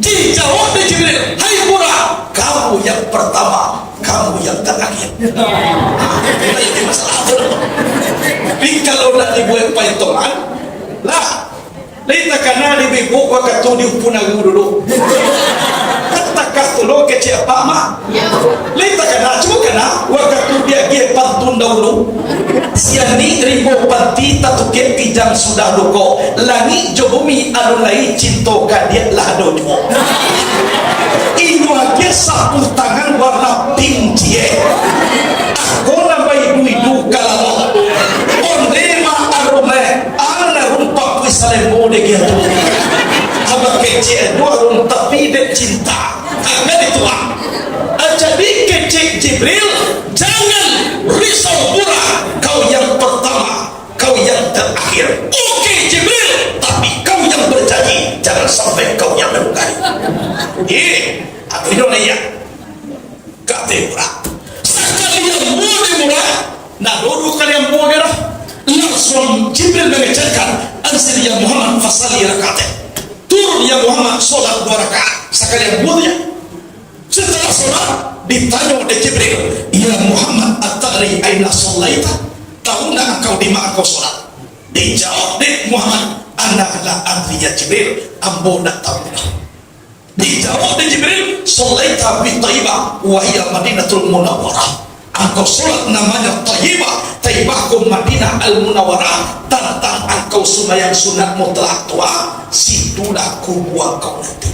Dijawab dek Jibril, "Hai Buraq, kamu yang pertama, kamu yang terakhir." Nah, itu jadi masalah tu. Tapi kalau nak dibuat pahitungan, lah, lai takana di bibuk wakatu di Umpu Nagu dulu. Kan takah tu lo kecek apak mah. Lai takana, cubo kana, wakatu diagiah pantun dahulu. Sianik rimbo panti tatukek kijang sudah duko. Langik jo bumi alun lai cinto gadiak lah ado juo. Inyo agiah sapu tangan warna pink ciek. Ako nan baidu-idu ka lalok. Onde ma arumeh. Anak rumpak kui salembo dek dia tu. Abah kecek dua rung tapi dek cinta. Agak dituang. Ah, jadi kecek Jibril, jangan risau Buraq, kau yang pertama, kau yang terakhir. Oke Jibril, tapi kau yang berjanji, jangan sampai kau yang menunggangi. Eh, akhirnya ya. Kata Buraq. Sakali ambo dek Buraq, nah, dudu kali ambo kira. Langsung Jibril mangecekkan, "Anzil ya Muhammad, fasalli rakaatain." Turun ya Muhammad, solat dua rakaat. Sakali ambo tu ya. Setelah solat, ditanyo dek Jibril, "Ya Muhammad, atadri aina sallaita?" Tahu ndak engkau di ma engkau solat? Dijawab dek Muhammad, "Ana la adri ya Jibril, ambo ndak tahu lah." Dijawab dek Jibril, "Shallaita bi Thaibah, wa hiya Madinatul Munawwarah." Angkau solat namanyo Thaibah, Thaibah ko Madinah Al-Munawwarah, tantang angkau sumbayang sunat mutlak tu, ah, situlah kubua angkau nanti.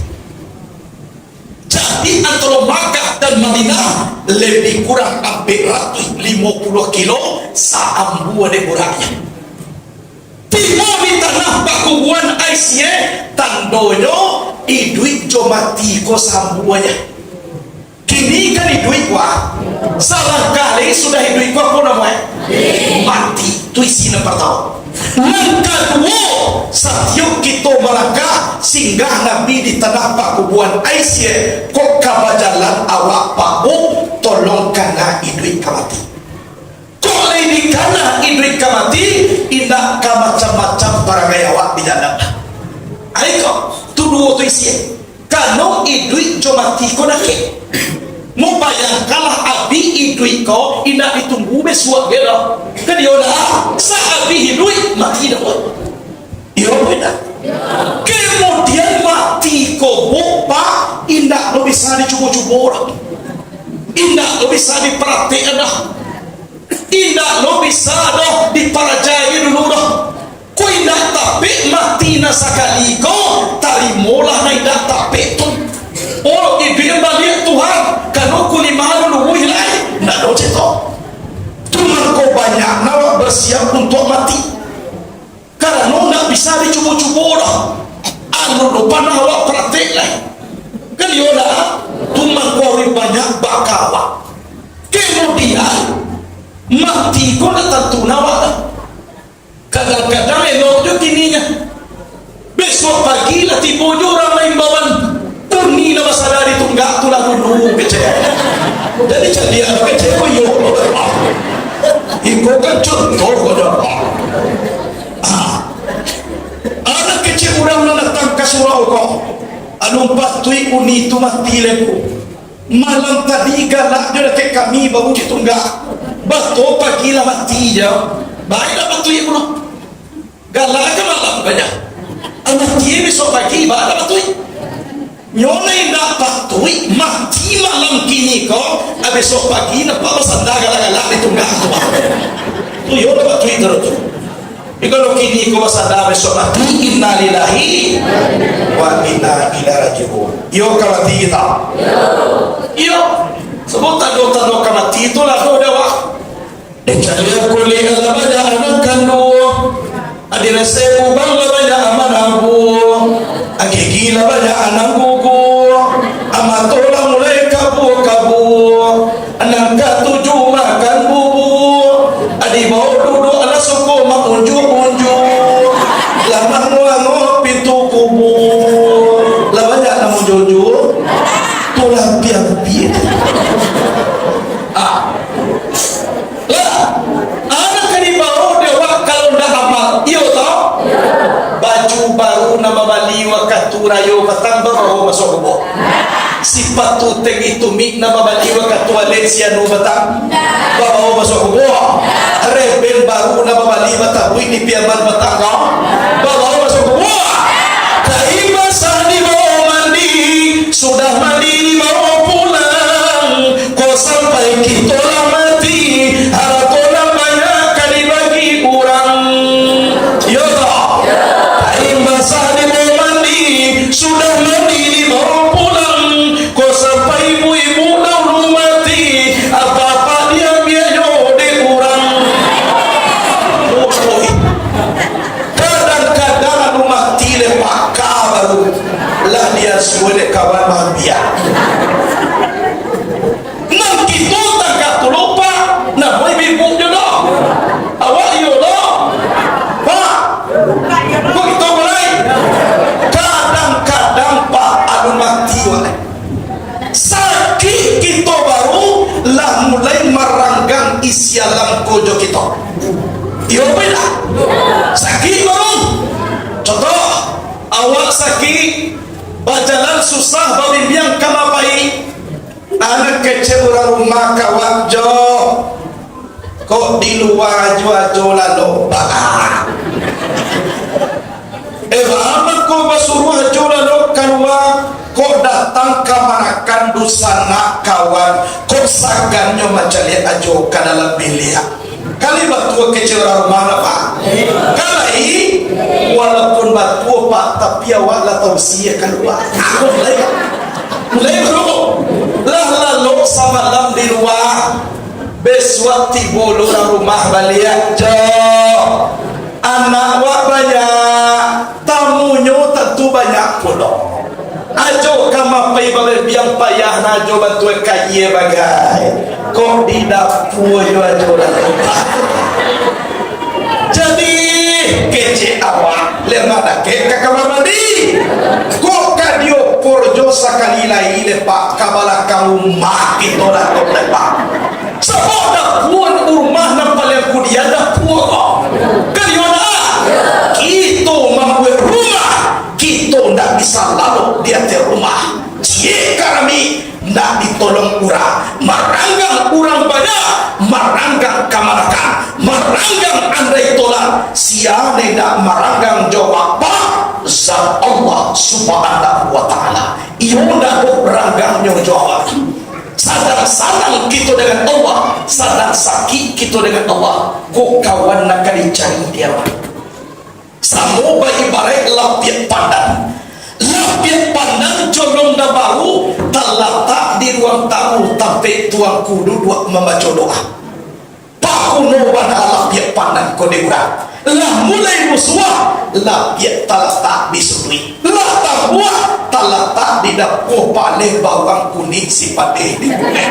Jadi, antaro Makkah dan Madinah lebih kurang ampek ratuih limo puluah kilo, saambua dek Buraq nyo. Tibo di tanah pakubuan Aisyah, tandonyo iduik jo mati ko sambuanyo. Kini kan iduik ko, salangkah lai sudah iduik ko, apo namonyo? Mati. Tu isi nan partamo. Nan kaduo, satiok kito malangkah singgah Nabi di tanah pakubuan Aisyah, kok ka bajalan awak pabuk, tolong kana iduik ka mati. Kok lai dikana iduik ka mati, indak ka macam-macam parangai awak di jalan. Ai ko, tu duo tu isi. Kano iduik jo mati ko dakek. Mubayangkanlah abih iduik ko indak ditunggu besuak ge doh. Kan iyo lah, saabih iduik mati doh. Iyo, bana. Kemudian mati ko, Pak, indak lo bisa dicubo-cubo doh. Indak lo bisa diparatekan doh. Indak lo bisa doh diparajai dulu doh. Ko indak tapek mati nan sakali ko, tarimolah nan indak tapek tu. Oh, iduik baliak Tuhan, kano kulima dulu, wih lai. Indak do cito. Tu mangko banyak nan awak bersiap untuak mati. Karano ndak bisa dicubo-cubo doh. Anu tu panah awak pratek lai. Kan iyo lah, tu mangko urang banyak bakawa. Kemudian, mati ko ndak tantu awak doh. Kadang-kadang elok jo kininyo. Besok pagi lah tibo jo urang maimbauan. Uni lah basada di tunggak tu lah dulu, kecek. Jadi, caliak lah, kecek, oh iyo, iko kan contoh ko dah. Ah. Anak kecek urang nan datang ka surau ko. Alun patuik uni tu mati lai ko. Malam tadi galak jo dakek kami baru di tunggak. Batua pagi lah mati jo. Baiklah patuik pulo. Galak ka malam banyak. Mati besok pagi, baa batuik. Nyo nan indak patuik mati malam kini ko, ah, besok pagi nampak basanda galak-galak di tunggak tu. Tu yo lah patuik tu. Tapi kalau kini ko basanda, besok mati, innalillahi wa inna ilaihi raji'un. Iyo ka mati kita. Iyo. Sabab tando-tando ka mati tu lah tu dah, wah. Dek caliak kulik lah banyak nan kanduang, adi resek ubang lah banyak manabuang, gigi lah banyak nan guguang, mato lah mulai kabua-kabua, nan katuju makan bubua, adi baok duduak lah suko maunjuak-unjuak, lah manguang-nguang pintu kubua, lah banyak nan manjunjuak, tu lah pian-pian. Ah. Lah, anak ka dibawo dek awak kalau ndak amal, iyo toh? Baju baru nan babali wakatu rayo patang babawo masuak kubua. Sipatu tenggi tumik nan babali wakatu alek si anu patang babawo masuak kubua. Reben baru nan babali batabuik di Piaman patang ko babawo masuak kubua. Kain basah dibawo mandi, sudah mandi dibawo pulang. Kok sampai kito lah mati, harato nan banyak ka dibagi urang. Iyo toh? Kain basah dibawo mandi, sudah mandi dibawo pulang. Kok sampai ibu-ibu dahulu mati, apak-apak diambiaknyo dek urang. Oi. Kadang-kadang anu mati leh paka baru lah diasuah dek kawan maambiak. Nan kito tangka tu lo, Pak, namo ibu-ibu jo lo. Awak iyo lo, Pak. Kok kito mulai? Kadang-kadang, Pak, anu mati wak. Sakik kito baru lah mulai maranggang isi alam ko jo kito. Iyo, bailah. Sakik baru. Contoh, awak sakik, bajalan susah, babimbiang ka mapai. Anak kecek urang rumah ka awak jo. Kok di lua ajo-ajo lalok baa? Eh, baa mangko basuruah ajo lalok kalua, kok datang kamanakan dunsanak kawan, kok sagannyo mancaliak ajo ka dalam biliak. Kali batua kecek urang rumah lah, Pak? Kali, walaupun batua, Pak, tapi awak lah tausia kalua. Aku mulai, Pak. Mulai, Bro. Lah lalok samalam di lua. Bisuak tibo lo urang rumah baliak, jo. Anak wak banyak, tamunyo tantu banyak pulo. Ajo ka mapai babimbiang payah, nah, ajo bantuak kayia bagai. Kok di dapua jo ajo lah. Jadi, kecek awak, lemak dakek ka kamar mandi. Kok ka diopor jo sakali lai, lepak ka balakang rumah kito lah, kok lepak. Sabab dapua rumah nan paliang kudia dapua ko. Kalian ah, kito mambuek rumah, kito ndak bisa lalok di ateh rumah. Ciek karami ndak ditolong urang, maranggang urang banyak, maranggang kamanakan, maranggang andai tolan, sia nan indak maranggang jo Bapa, zat Allah Subhanahu wa Ta'ala. Iyo ndak doh ranggangnyo jo awak. Sadang sanang kito dengan Allah, sadang sakik kito dengan Allah, ko kawan nan ka dicari di awak. Samo baibaraik lapiak pandan. Lapiak pandan jolong nan baru talatak di ruang tamu, tampek tuanku duduak mambaco doa. Pakuno bana lapiak pandan ko dek urang. Lah mulai musuah, lapiak talatak di suduik. Lah tabuah, talatak di dapua paleh bawang kunik sipadeh di bulek.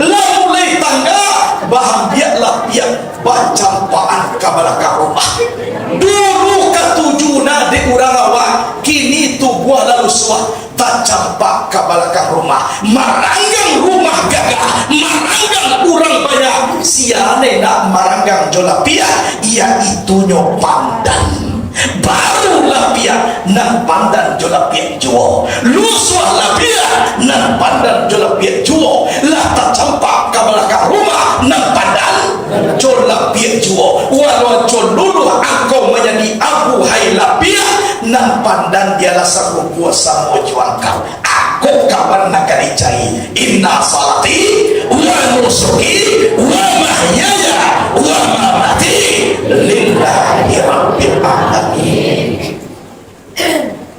Lah mulai tangga, bahambiak lapiak bacampaan ka balakang rumah. Dulu katuju nah dek urang awak, kini tubuah lalu suah. Tacampak ka balakang rumah, maranggang rumah gagah, maranggang urang banyak. Sia nan indak maranggang jo lapiak, yaitunyo pandan. Baru lapiak, nan pandan jo lapiak juo. Lusuah lapiak, nan pandan jo lapiak juo. Lah tacampak ka balakang rumah, nan pandan jo lapiak juo. Walau jo luluah angkau manjadi abu, hai lapiak, nan pandan di alas angku kuo samo jo angkau. Kaban nak dicari. Inna salati wa nusuki wa mahyaya wa mamati lillahi rabbil alamin.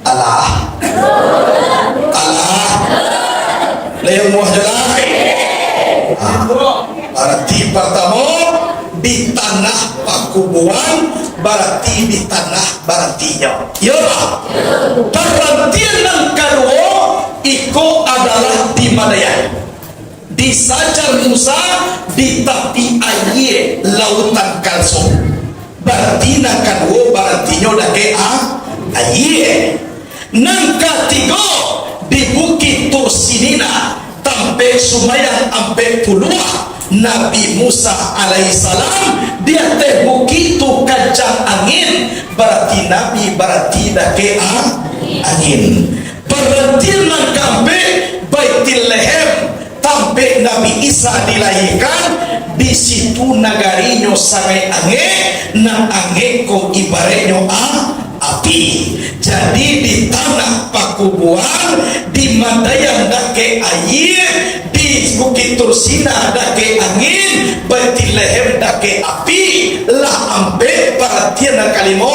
Alah. Alah. Lah, yang muah je lah. Ah, barati partamo, di tanah pakubuan, barati di tanah barantinyo. Iyo lah. Parantian nan kaduo, iko adalah di Madian. Disajar Musa di tapi aia Lautan Kalso. Barati nan kaduo barantinyo dakek a-, aia. Nan katigo di Bukik Tursinina, tampek sumbayang ampek puluah, Nabi Musa alaihissalam di ateh bukik tu kancang angin, barati Nabi barati dakek a-, angin. Parantian nan kaampek, Baitul Lahem, tampek Nabi Isa dilahiakan, di situ nagarinyo sangaik angek, nan angek ko ibaratnyo a-, api. Jadi, di tanah pakubuan, di Madian dakek aia, di Bukik Tursina dakek angin, Baitul Lahem dakek api, lah ampek. Parantian nan kalimo,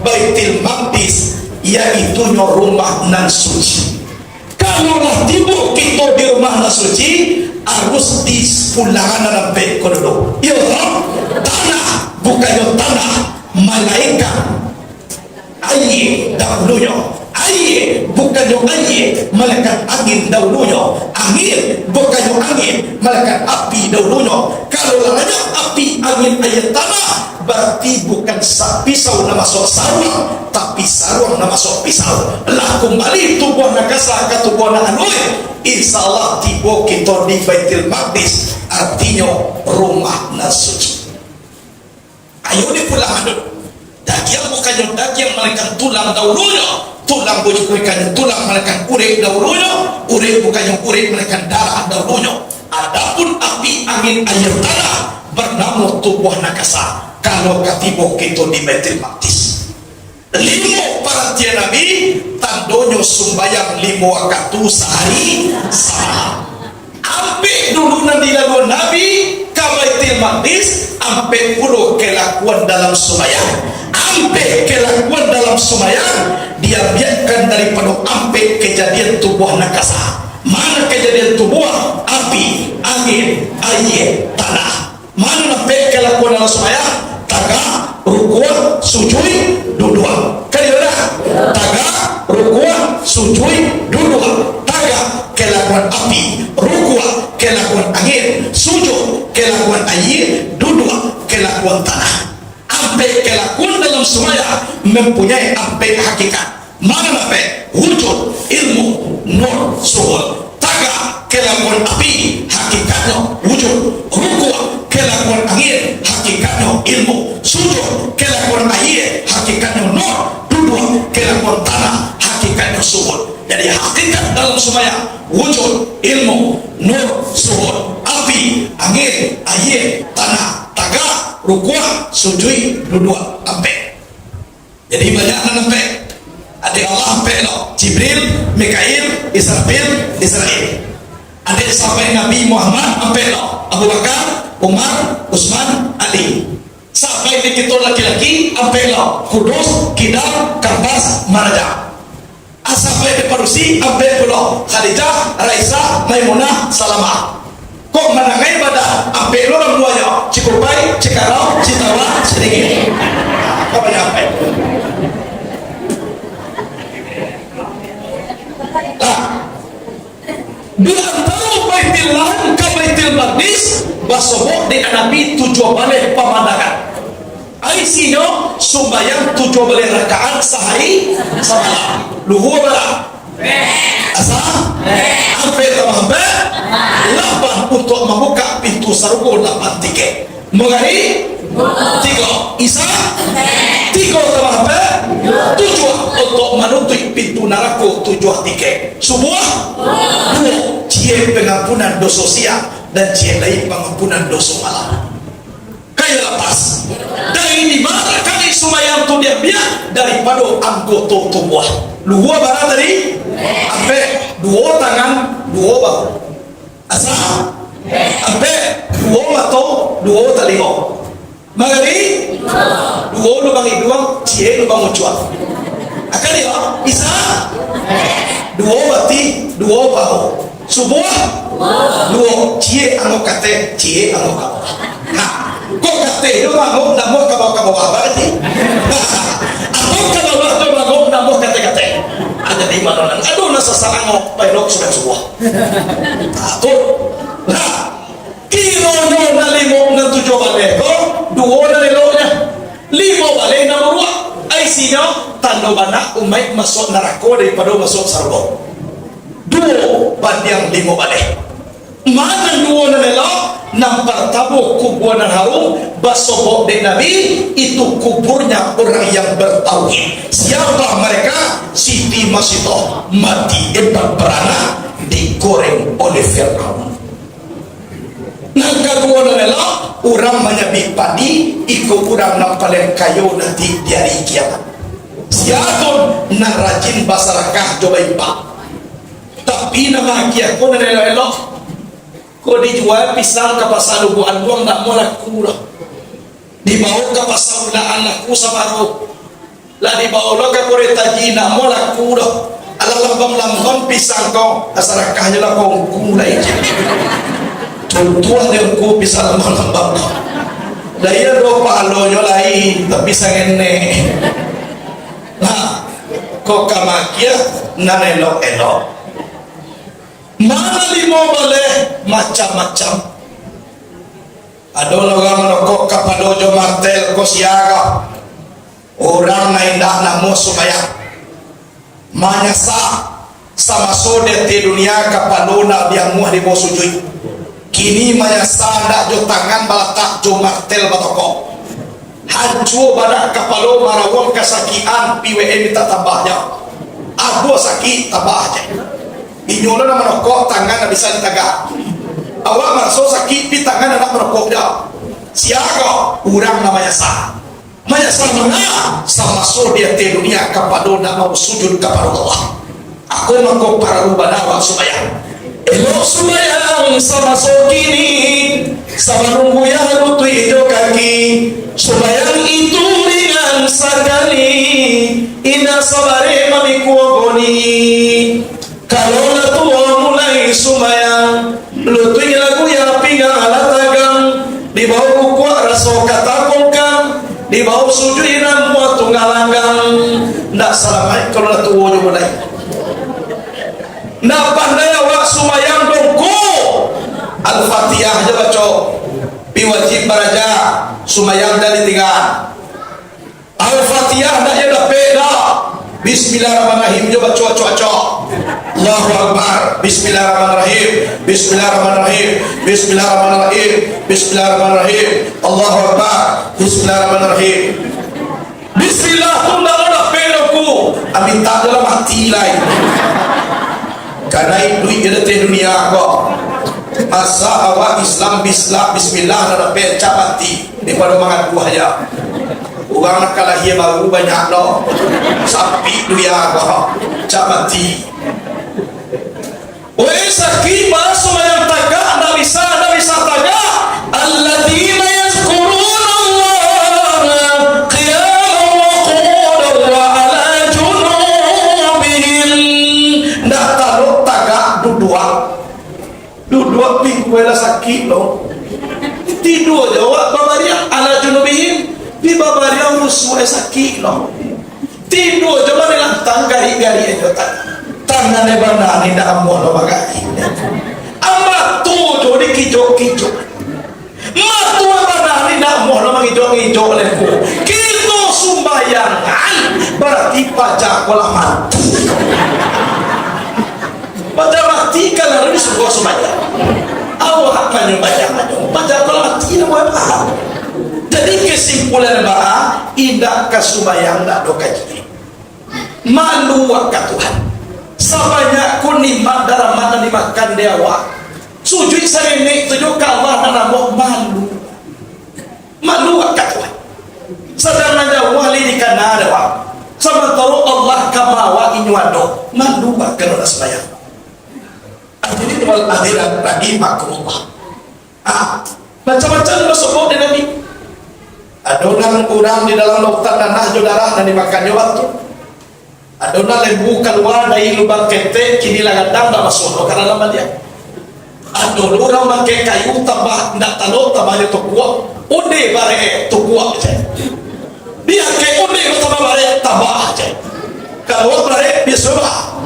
Baitul Maqdis, yaitunyo rumah nan suci. Kalau lah tibo kito di rumah nan suci, harus di pulangan nan ampek ko dulu. Iyo toh? Tanah, bukannyo tanah, malaikat. Aia dahulunyo. Aia, bukannyo aia, malaikat angin dahulunyo. Angin, bukannyo angin, malaikat api dahulunyo. Kalau lah banyak api, angin, aia, tanah, barati bukan sa-, pisau nan masuak saruang, tapi saruang nan masuak pisau. Lah kumbali tubuah nan kasa ka tubuah nan aluih. Insya Allah, tibo kito di Baitul Maqdis, artinyo rumah nan suci. Ayo dipulangan dulu. Dagiang bukannyo dagiang, malaikat tulang dahulunyo. Tulang bukannyo tulang, malaikat urek dahulunyo. Urek bukannyo urek, malaikat darah dahulunyo. Adapun api, angin, aia, tanah, banamo tubuah nan kasa. Kalau ka tibo kito di Baitul Maqdis. Limo parantian Nabi, tandonyo sumbayang limo wakatu sahari samalam. Ampek dulu nan dilaluan Nabi ka Baitul Maqdis, ampek pulo kalakuan dalam sumbayang. Ampek kalakuan dalam sumbayang diambiakkan daripado ampek kajadian tubuah nan kasa. Mano kajadian tubuah? Api, angin, aia, tanah. Mano nan ampek kalakuan dalam sumbayang? Tagak, rukuak, sujuik, duduak. Kan iyo dah? Tagak, rukuak, sujuik, duduak. Tagak, kalakuan api. Rukuak, kalakuan angin. Sujuik, kalakuan aia. Duduak, kalakuan tanah. Ampek kalakuan dalam sumbayang mampunyai ampek hakikat. Mano nan ampek? Wujud, ilmu, nur, suhud. Tagak, kalakuan api, hakikatnyo wujud. Rukuak, kalakuan angin, hakikatnyo ilmu. Sujuik, kalakuan aia, hakikatnyo nur. Duduak, kalakuan tanah, hakikatnyo suhud. Jadi, hakikat dalam sumbayang, wujud, ilmu, nur, suhud, api, angin, aia, tanah, tagak, rukuak, sujuik, duduak, ampek. Jadi, banyak nan ampek. Dek Allah ampek lo, Jibril, Mikail, Israfil, Israil. Dek sahabat Nabi Muhammad ampek lo, Abu Bakar, Umar, Utsman, Ali. Sahabat dek kito laki-laki ampek lo, Kudus, Kidal, Kardas, Maraja. Sahabat dek padusi ampek pulo, Khadijah, Raisa, Maimunah, Salamah. Kok manangai badan, ampek lo nan buahnyo, Cikupai, Cikarau, Citawa, Sidingin. Apo nyo ampek? Lah, di antaro Baitul Laham ka Baitul Maqdis, basobok dek Nabi tujuah baleh pamandangan. Isinyo sumbayang tujuah baleh rakaat sahari samalam. Luhua bara? Asa? Ampek tambah ampek? Lapan, untuak mambukak pintu sarugo lapan tikek. Magharib? Tigo. Isa? Tigo tambah ampek? Tujuah, untuak manutuik pintu narako tujuah tikek. Subuah? Duo. Ciek pangampunan doso siang, dan ciek lai pangampunan doso malam. Kayo lapas. Dari limo rakaat sumbayang tu diambiak daripado anggoto tubuah. Luhua bara tadi? Ampek. Duo tangan, duo bahu. Asa? Ampek, duo mato, duo talingo. Magari? Duo lubang iduang, ciek lubang ucuang. Akan iyo? Isa? Duo batih, duo paho. Subuah? Duo. Ciek angok kateh, ciek angok ka bawah. Ha, kok kateh tu mangok namuah ka bawah, ka bawah, apa sih? Atau ka bawah tu mangok namuah kateh-kateh? Ada di mana nan? Aduh, nasa salangok, paelok sudah subuah. Ha, tu. Nah, kironyo nan limo nan tujuah baleh ko, duo nan eloknyo. Limo baleh nan buruak. Isinyo, tando bana umaik masuak narako daripado masuak sarugo. Duo bandiang limo baleh. Mana duo nan elok? Nan partamo kubua nan harum, basobok dek Nabi, itu kuburnya orang yang bertauhid. Siapa mereka? Siti Masitoh, mati empat baranak, digoreng oleh Firaun. Nan kaduo nan elok, urang manyabik padi, iko urang nan paliang kayo nanti di ari kiamat. Sia tu nan rajin basarakah jo bainfak. Tapi nan maagiah ko nan elok-elok. Ko dijua pisang ka pasa Lubuak Aluang, ndak amuah laku doh. Dibao ka pasa Bulaan, laku saparo. Lah dibao lo ka Kuretaji, ndak amuah laku doh. Alah lambam-lambam pisang ko, sarakah nyo lah ka ungku lai. Contoh dek ungku pisang lambam-lambam ko. Lah iyo doh pahalonyo lai, tapi sangenek. Nah, ko ka maagiah nan elok-elok. Mana limo baleh macam-macam. Ado urang manokok kapado jo martel ko sia ko. Urang nan indak namuah sumbayang. Manyasa samaso di ateh dunia kapado ndak diamuah dibao sujuik. Kini manyasa ndak jo tangan balatak jo martel batokok. Hancua badak kapalo marawang kasakian, pi W M mintak tambah jo. Aduh sakik, tambah je. Inyo lo nan manokok, tangan ndak bisa ditagak. Awak maraso sakik, pi tangan ndak manokok jo. Sia ko? Urang nan manyasa. Manyasa manga? Samaso di ateh dunia kapado ndak mau sujud kapado Allah. Ako mako paralu bana awak sumbayang. Elok sumbayang samaso kini, sabalun buya lutuik jo kaki. Sumbayang itu ringan sakali, indak sabareh mamikua boni. Kalau lah tuo mulai sumbayang, lutuik lah buya, pinggang lah tagang, dibao kukuak raso ka tabongkang, dibao sujuik namuah tunggang langgang. Ndak salamaik kalau lah tuo jo mulai. Ndak pandai awak sumbayang dongko. Al-Fatihah jo baco. Pi wajib baraja, sumbayang jan ditingga. Al-Fatihah ndak yo dapek doh. Bismillahirrahmanirrahim jo baco acok-acok. Allahu Akbar. Bismillahirrahmanirrahim. Bismillahirrahmanirrahim. Bismillahirrahmanirrahim. Bismillahirrahmanirrahim. Allahu Akbar. Bismillahirrahmanirrahim. Bismillah tu ndak lo dapek doh ku. Ambi tak dalam hati lai. Kanai duit di ateh dunia ko. Masa awak Islam bisla-, bismillah ndak dapek, cak mati. Daripado mangaduah aja. Urang nan ka lahia baru banyak no. Sapi dunia ko. Cak mati. Weh, sakik, baa sumbayang tagak, ndak bisa, ndak bisa tagak. Alladzina yazkurunallaha qiyaman wa qu'udan wa ala junubihim. Ndak talok tagak, duduak. Duduak pingkuai lah sakik lo. Tidua jo awak babariang, ala junubihim, di babariang rusuah sakik lo. Tidua jo manilantang garik-garik jo tangan. Tangan e bana ni ndak amuah lo bagarik. Mato jo dikijok-kijok. Mato e bana ni ndak amuah lo mangijok-ngijok leko. Kito sumbayangan, barati paja ko lah mati. Paja mati kan harus disuruh sumbayang. Awak kan nyumbayang ajo. Paja ko lah mati, nak buat apa? Jadi kesimpulan baa, indak ka sumbayang, ndak do kaji. Malu ka Tuhan. Sabanyak ko nikmat daramat nan dimakan dek awak. Sujuik sarenek tu jo ka Allah nan amuah malu. Malu ka Tuhan. Sadang nan jauah lai dikana dek awak. Samantaro Allah ka mawa inyo ado. Malu ka nan sumbayang. Jadi, wal akhirat rahimakumullah. Ah, macam-macam basobok dek Nabi. Ado nan urang di dalam lautan nanah jo darah nan dimakannyo batu. Ado nan lembu kalua dari lubang ketek, kini lah gadang, dak masuak doh ka dalam baliak. Ado lo urang makai kayu tambah indak tano, tambah jo tukuak. Onde barek tukuak se. Diangkek onde tambah barek, tambah se. Kalau barek biaso bah.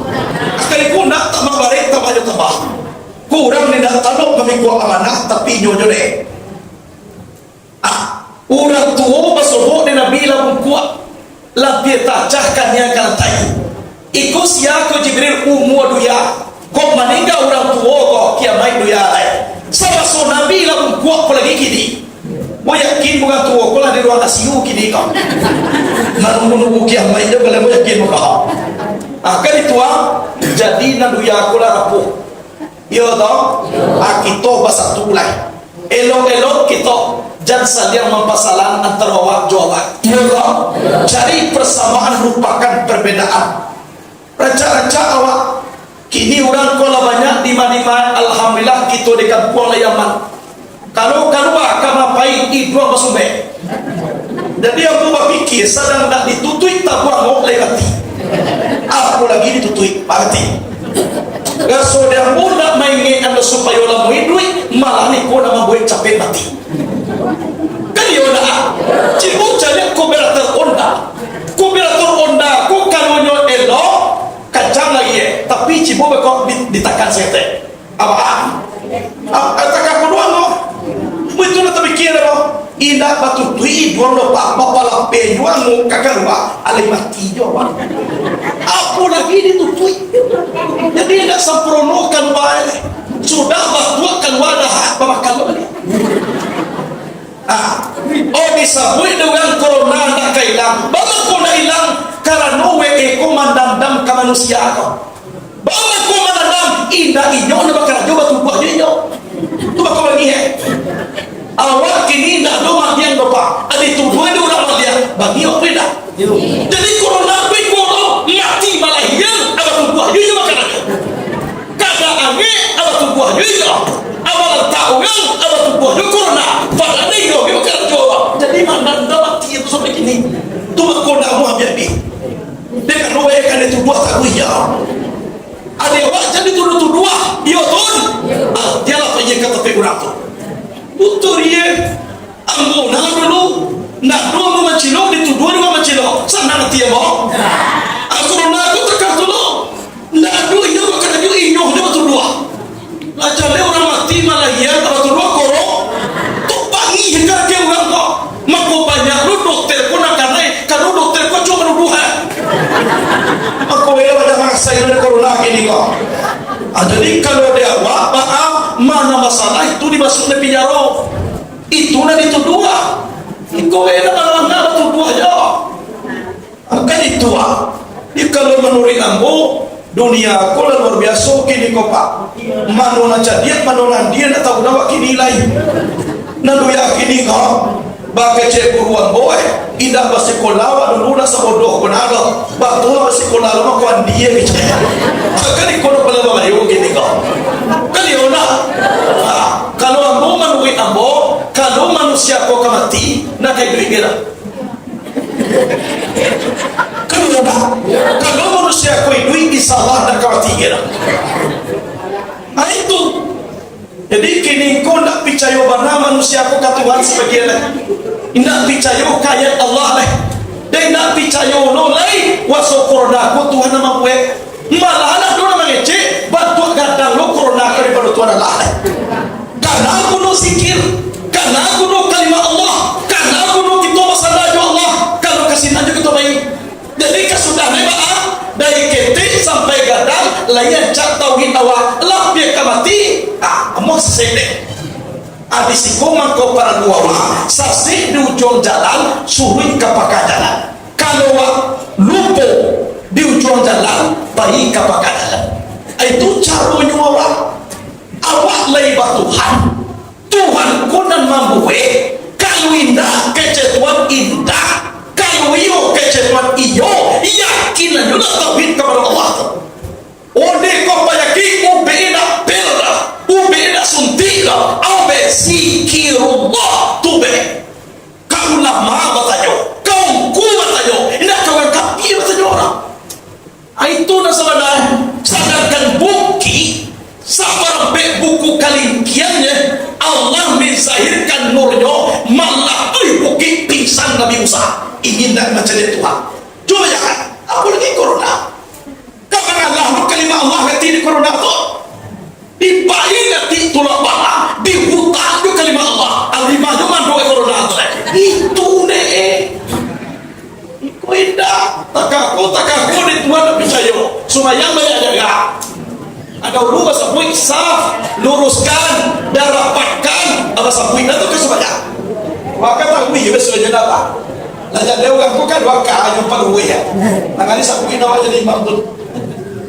Akai ko ndak tambah barek, tambah jo tambah. Kurang indak tano pamikua amanah, tapi inyo jo dek. Ah, urang tuo basobok dek Nabi lah bungkuak, lah piah tacah kania ka lantai. Iko sia ko Jibril, umua duya, kok maningga urang tuo ko, kiamaik duya lai. Sabaso Nabi lah bungkuak ko lagi kini. Mo yakin urang tuo ko lah di ruang I C U kini ko. Manunggu-nunggu kiamaik jo, kalau mo yakin mo ko. Ah, kan itu ah, jadi nan duya ko lah rapuah. Iyo toh? Ah, kito basatu lai. Elok-elok kito, jan saliang mampasalan antaro awak jo awak. Iyo toh? Cari persamaan, lupakan perbedaan. Rancak-rancak awak. Kini urang ko lah banyak dima-dima, alhamdulillah, kito di kampuang lah aman. Kalau kalua ka mapai, iduang basumbek. Jadi, ambo bapikia, sadang ndak ditutuik tabuang, awak lai mati. Apo lagi ditutuik, mati. Raso di ambo ndak maingek ando supayo lamo iduik, malah niko nan mambuek capek mati. Kan iyo ndak? Cibo caliak kuberator Honda. Kuberator Honda ko kalonyo elok, kancang lai, eh. Tapi cibo beko di-, ditakan setek. Abah, ah, ah, takah ko doang ko. Itu lah tapikia dah ko. Indak batutuik iduang doh, Pak. Bapalapeh juo angok ka kalua, alai mati juo, Pak. Apo lagi ditutuik? Jadi, indak sampurno kalua, eh. Sudah batuak kalua dah, bamakan lo baliak. Ah, oh, disabuik dek urang corona ndak ka ilang. Baa mangko ndak ilang? Karano W A ko mandandam ka manusia ko. Baa mangko mandandam? Indak inyo nan bakarajo, batubuah jo inyo. Tu bako bangih, eh. Awak kini indak ado maliang doh, Pak. Ado tubuah ado urang maliang. Bangih awak indak? Jadi corona ko iko lo, mati malahian, abah tubuah jo inyo bakarajo. Kada angek, abah tubuah jo inyo. Abah lantak urang, abah tubuah jo corona. Padahal inyo ge bakarajo. Jadi mandandam mati tu sampai kini. Tu bako ndak amuah abih-abih. Dek kalau eh ka dituduah taruih, ya. Ado awak jan dituduah-tuduah, iyo tun. Ah, dialah payah ka tapi urang tu. Butuh dia. Ambo nah dulu, ndak ado ambo mancilok, dituduah dek urang mancilok. Sanang ati ambo. Aku rumah aku takah tu lo. Ndak ado inyo bakarajo, inyo je batuduah. Lah jaleh urang mati malahian, batuduah koro. Tu bangih ka ati urang ko. Mako banyak lo dokter ko nan kanai, kalau dokter ko cuma manuduah, eh. Mako, eh, banyak mangasai dari corona kini ko. Ah, jadi kalau di awak, baa, ma nan masalah itu dimasuak di pinjaro. Itu nan dituduah. Iko beda malam nan batuduah jo. Kan itu ah. Jadi kalau manuruik ambo, dunia ko lah luar biaso kini ko, Pak. Mano nan cadiak, mano nan dia nak tahu awak kini lai. Nan dunia kini ko, bakecek guru ambo, eh. Indak basikola awak dulu, nak sabodoh ko nah lo. Batua basikola lo mako andia kecek. Kan iko nak pala bamayo kini ko. Kan iyo nak. Ah, kalau ambo manuruik ambo, kalau manusia ko ka mati, nak ka iduik ge lah. Kan iyo nak. Kalau manusia ko iduik, insya Allah nak ka mati ge lah. Ah, itu. Jadi, kini ko ndak picayo bana manusia ko ka Tuhan sabagian lai. Indak picayo ka ayat Allah lai. Dan indak picayo lo lai kuaso corona ko Tuhan nan mambuek. Malahan ado nan mangecek, batuak gadang lo corona ko daripado Tuhan Allah lai. Kana guno zikir, kana guno kalimah Allah, kana guno kito basanda jo Allah, kalau ka sinan jo kito pai. Jadi, kasudahan baa, dari ketek sampai gadang, lai rancak tauhid awak, lah piak ka mati, ah, amuah sasek deh. Abih iko mangko paralu awak, sasek di ujuang jalan, suruik ka pangka jalan. Kalau awak lupo di ujuang jalan, pai ka pangka jalan. Itu caronyo awak. Awak lai batuhan. Tuhan ko nan mambuek, kalau indak kecek Tuhan indak, kalau iyo kecek Tuhan iyo, yakin ajo lah tauhid kapado Allah tu. Onde ko panyakik, ubek indak pel, Ingin nak macam dia Tuhan. Cuba jangan. Apa lagi corona? Kapan Allah tu kalimah Allah ganti di corona tu? Dipaingat di tulak bala, di hutan tu kalimah Allah. Alimah tu mandok corona tu. Itu deh. Iko indak. Takako, takako di Tuhan tak picayo. Sumayang banyak jaga. Ada ulu basabuik saf, luruskan, dan rapatkan. Apa sabuik dah tu ke sumayang? Maka tahu iya sudah jadi apa? Lah jadi urang tu kan dua ka aja paluwe ya. Nah, kali sabuik nama jadi imam tu.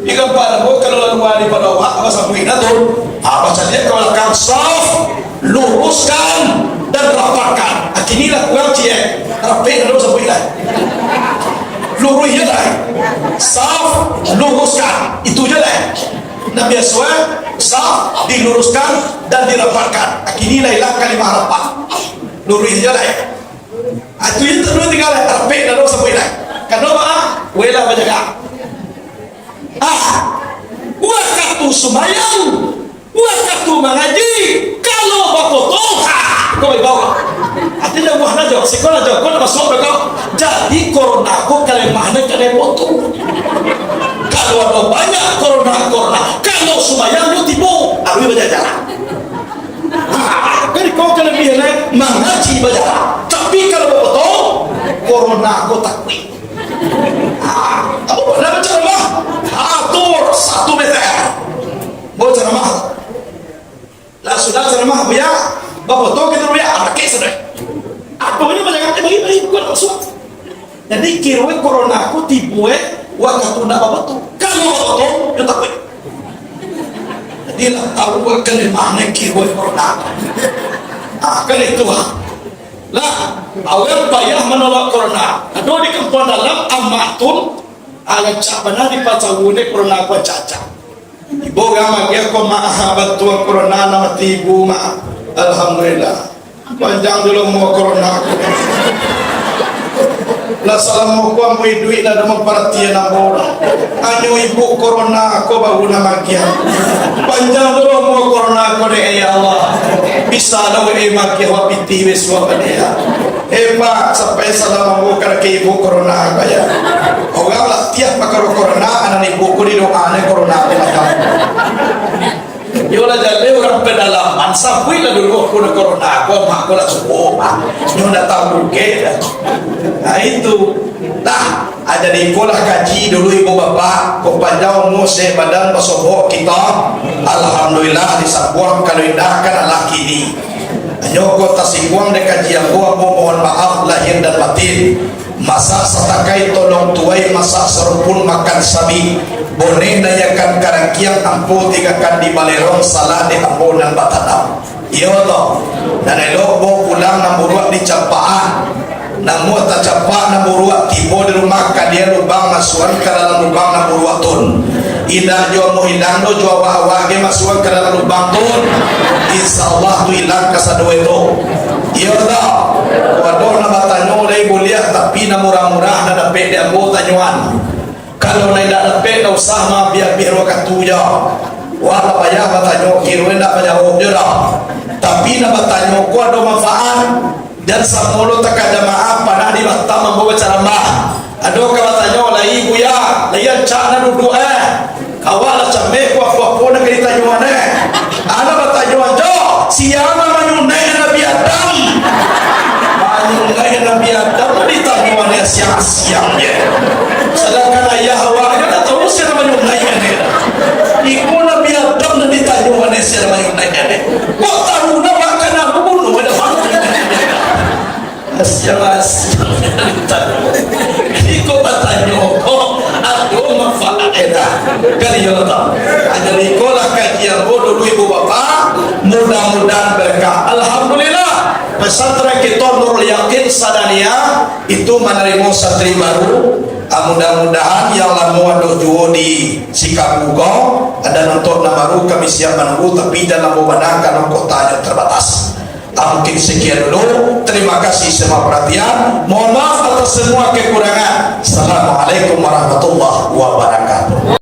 Ikan pada buat kalau lalu hari pada awak, apa sabuik dah tu? Apa saja kalau akan saf, luruskan, dan rapatkan. Akini lah kurang ciek. Rapik dah tu sabuik lah. Lurus je lah. Saf, luruskan. Itu je lah. Nah, biasa, saf, diluruskan, dan dirapatkan. Akini lah hilang kalimah rapat. Lurus je lah. Ah, tu je tu tinggal lah. Rapik dah tu sabuik lah. Kano ba, wela bajaga. Ah, wakatu sumayang, wakatu mangaji, kalau bapotong, ha, kau bawa. Artinya buah najo, sikolah jo, kau nak masuk ke kau. Jadi corona ko kalemahnya kena potong. Kalau ada banyak corona, corona, kalau sumayang lu tibo, harus banyak jalan. Ha, kan kau kelebihan eh, mangaji bajalan. Tapi kalau bapotong, corona ko takuik. Ah, kamu pernah berceramah? Atur satu meter. Mau ceramah? Lah sudah ceramah, buya, bafoto kita, buya, ah, pakai sudah. Apa ini banyak kali bagi, bagi, bukan maksud. Jadi, kiro corona aku tibo, eh, wakatu nak bafoto. Kalau bafoto, dia takut. Jadi, lah tahu buat kali mana kiro corona. Ah, kan itu, ah. Lah, awak payah manolak corona. Aduh, di kampuang dalam, amatun, agak cak bana di Pacawu ni corona aku acak-acak. Ibu urang magiah ko, Mak, ha, bantuan corona nan mati ibu, Mak. Alhamdulillah. Panjang dulu umua corona aku. Lah salamo ko ambo iduik lah ado mamparatian ambo lah. Hanyo ibu corona ko baru nan magiah. Panjang dulu umua corona ko dek, ya Allah. Bisa lah wak magiah wak pitih bisuak ko dek, ya. Eh, Pak, sampai salam ambo ka laki ibu corona ko, ya. Urang lah tiap pakaro corona, anak ibu ko didoa ni corona ko datang. Yo lah jaleh urang pedalaman, sabuik lah dulu ko corona ko, mak ko lah suko, Pak. Nyo ndak tahu rugi dah. Nah, itu. Dah, ah, jadi iko lah kaji dulu ibu bapak, ko panjang umua se badan basobok kita. Alhamdulillah, disambuang kalau indak kan alah kini. Hanyo ko tasingguang dek kaji ambo, ambo mohon maaf lahir dan batin. Masak satakai tolong tuai, masak sarupun makan sabi. Boneh nan ikan karangiang ampo tinggakan di balerong, salah dek ambo nan batanam. Iyo toh. Nan elok bao pulang nan buruak dicampakan. Namuah tacampakan nan buruak tibo di rumah, kalian lubang masuakan ka dalam lubang nan buruak tun. Indak jo amuah ilang doh, jo awak-awak ge masuakan ka dalam lubang tun. Insya Allah tu ilang kasadonyo tu. Iyo toh. Waduh, nan batanyo lai buliah, tapi nan murah-murah nan dapek di ambo tanyoan. Kalau nan indak dapek, ndak usah maabih-abih wakatu jo. Wah, lah payah batanyo, kiro indak manjawab jo doh. Tapi nan batanyo ko ado manfaat. Jan samo lo takah jamaah panah di Batam ambo bacaramah. Ado ka batanyo, "Lai, Buya, lai ancak nak duduak, eh? Awak lah cameh ko, apo-apo nak ka ditanyoan, eh?" Anak batanyo, "Jo, sia nan manyunaik Nabi Adam?" Manyunaik Nabi Adam ditanyoan, eh, siang-siang je. Sadangkan ayah awak nyo ndak tahu sia nan manyunaik, eh. Iko Nabi Adam nan ditanyoan, eh, sia nan manyunaik, eh. Kok tahu nak makan aku bunuh, eh, dah makan. Asia-asia. Iko batanyo ko ado manfaat eda. Kan iyo toh? Jadi iko lah kaji ambo dulu ibu bapak. Mudah-mudahan berkah. Alhamdulillah. Pesantren kito Nurul Yakin Sadania itu manarimo santri baru. Ah, mudah-mudahan yang lamo ado juo di Sikabugo, ado nan tok nan baru kami siap manunggu, tapi jan lamo bana karano kuotanyo terbatas. Ah, mungkin sekian dulu. Terima kasih semua perhatian. Mohon maaf atas semua kekurangan. Assalamualaikum warahmatullahi wabarakatuh.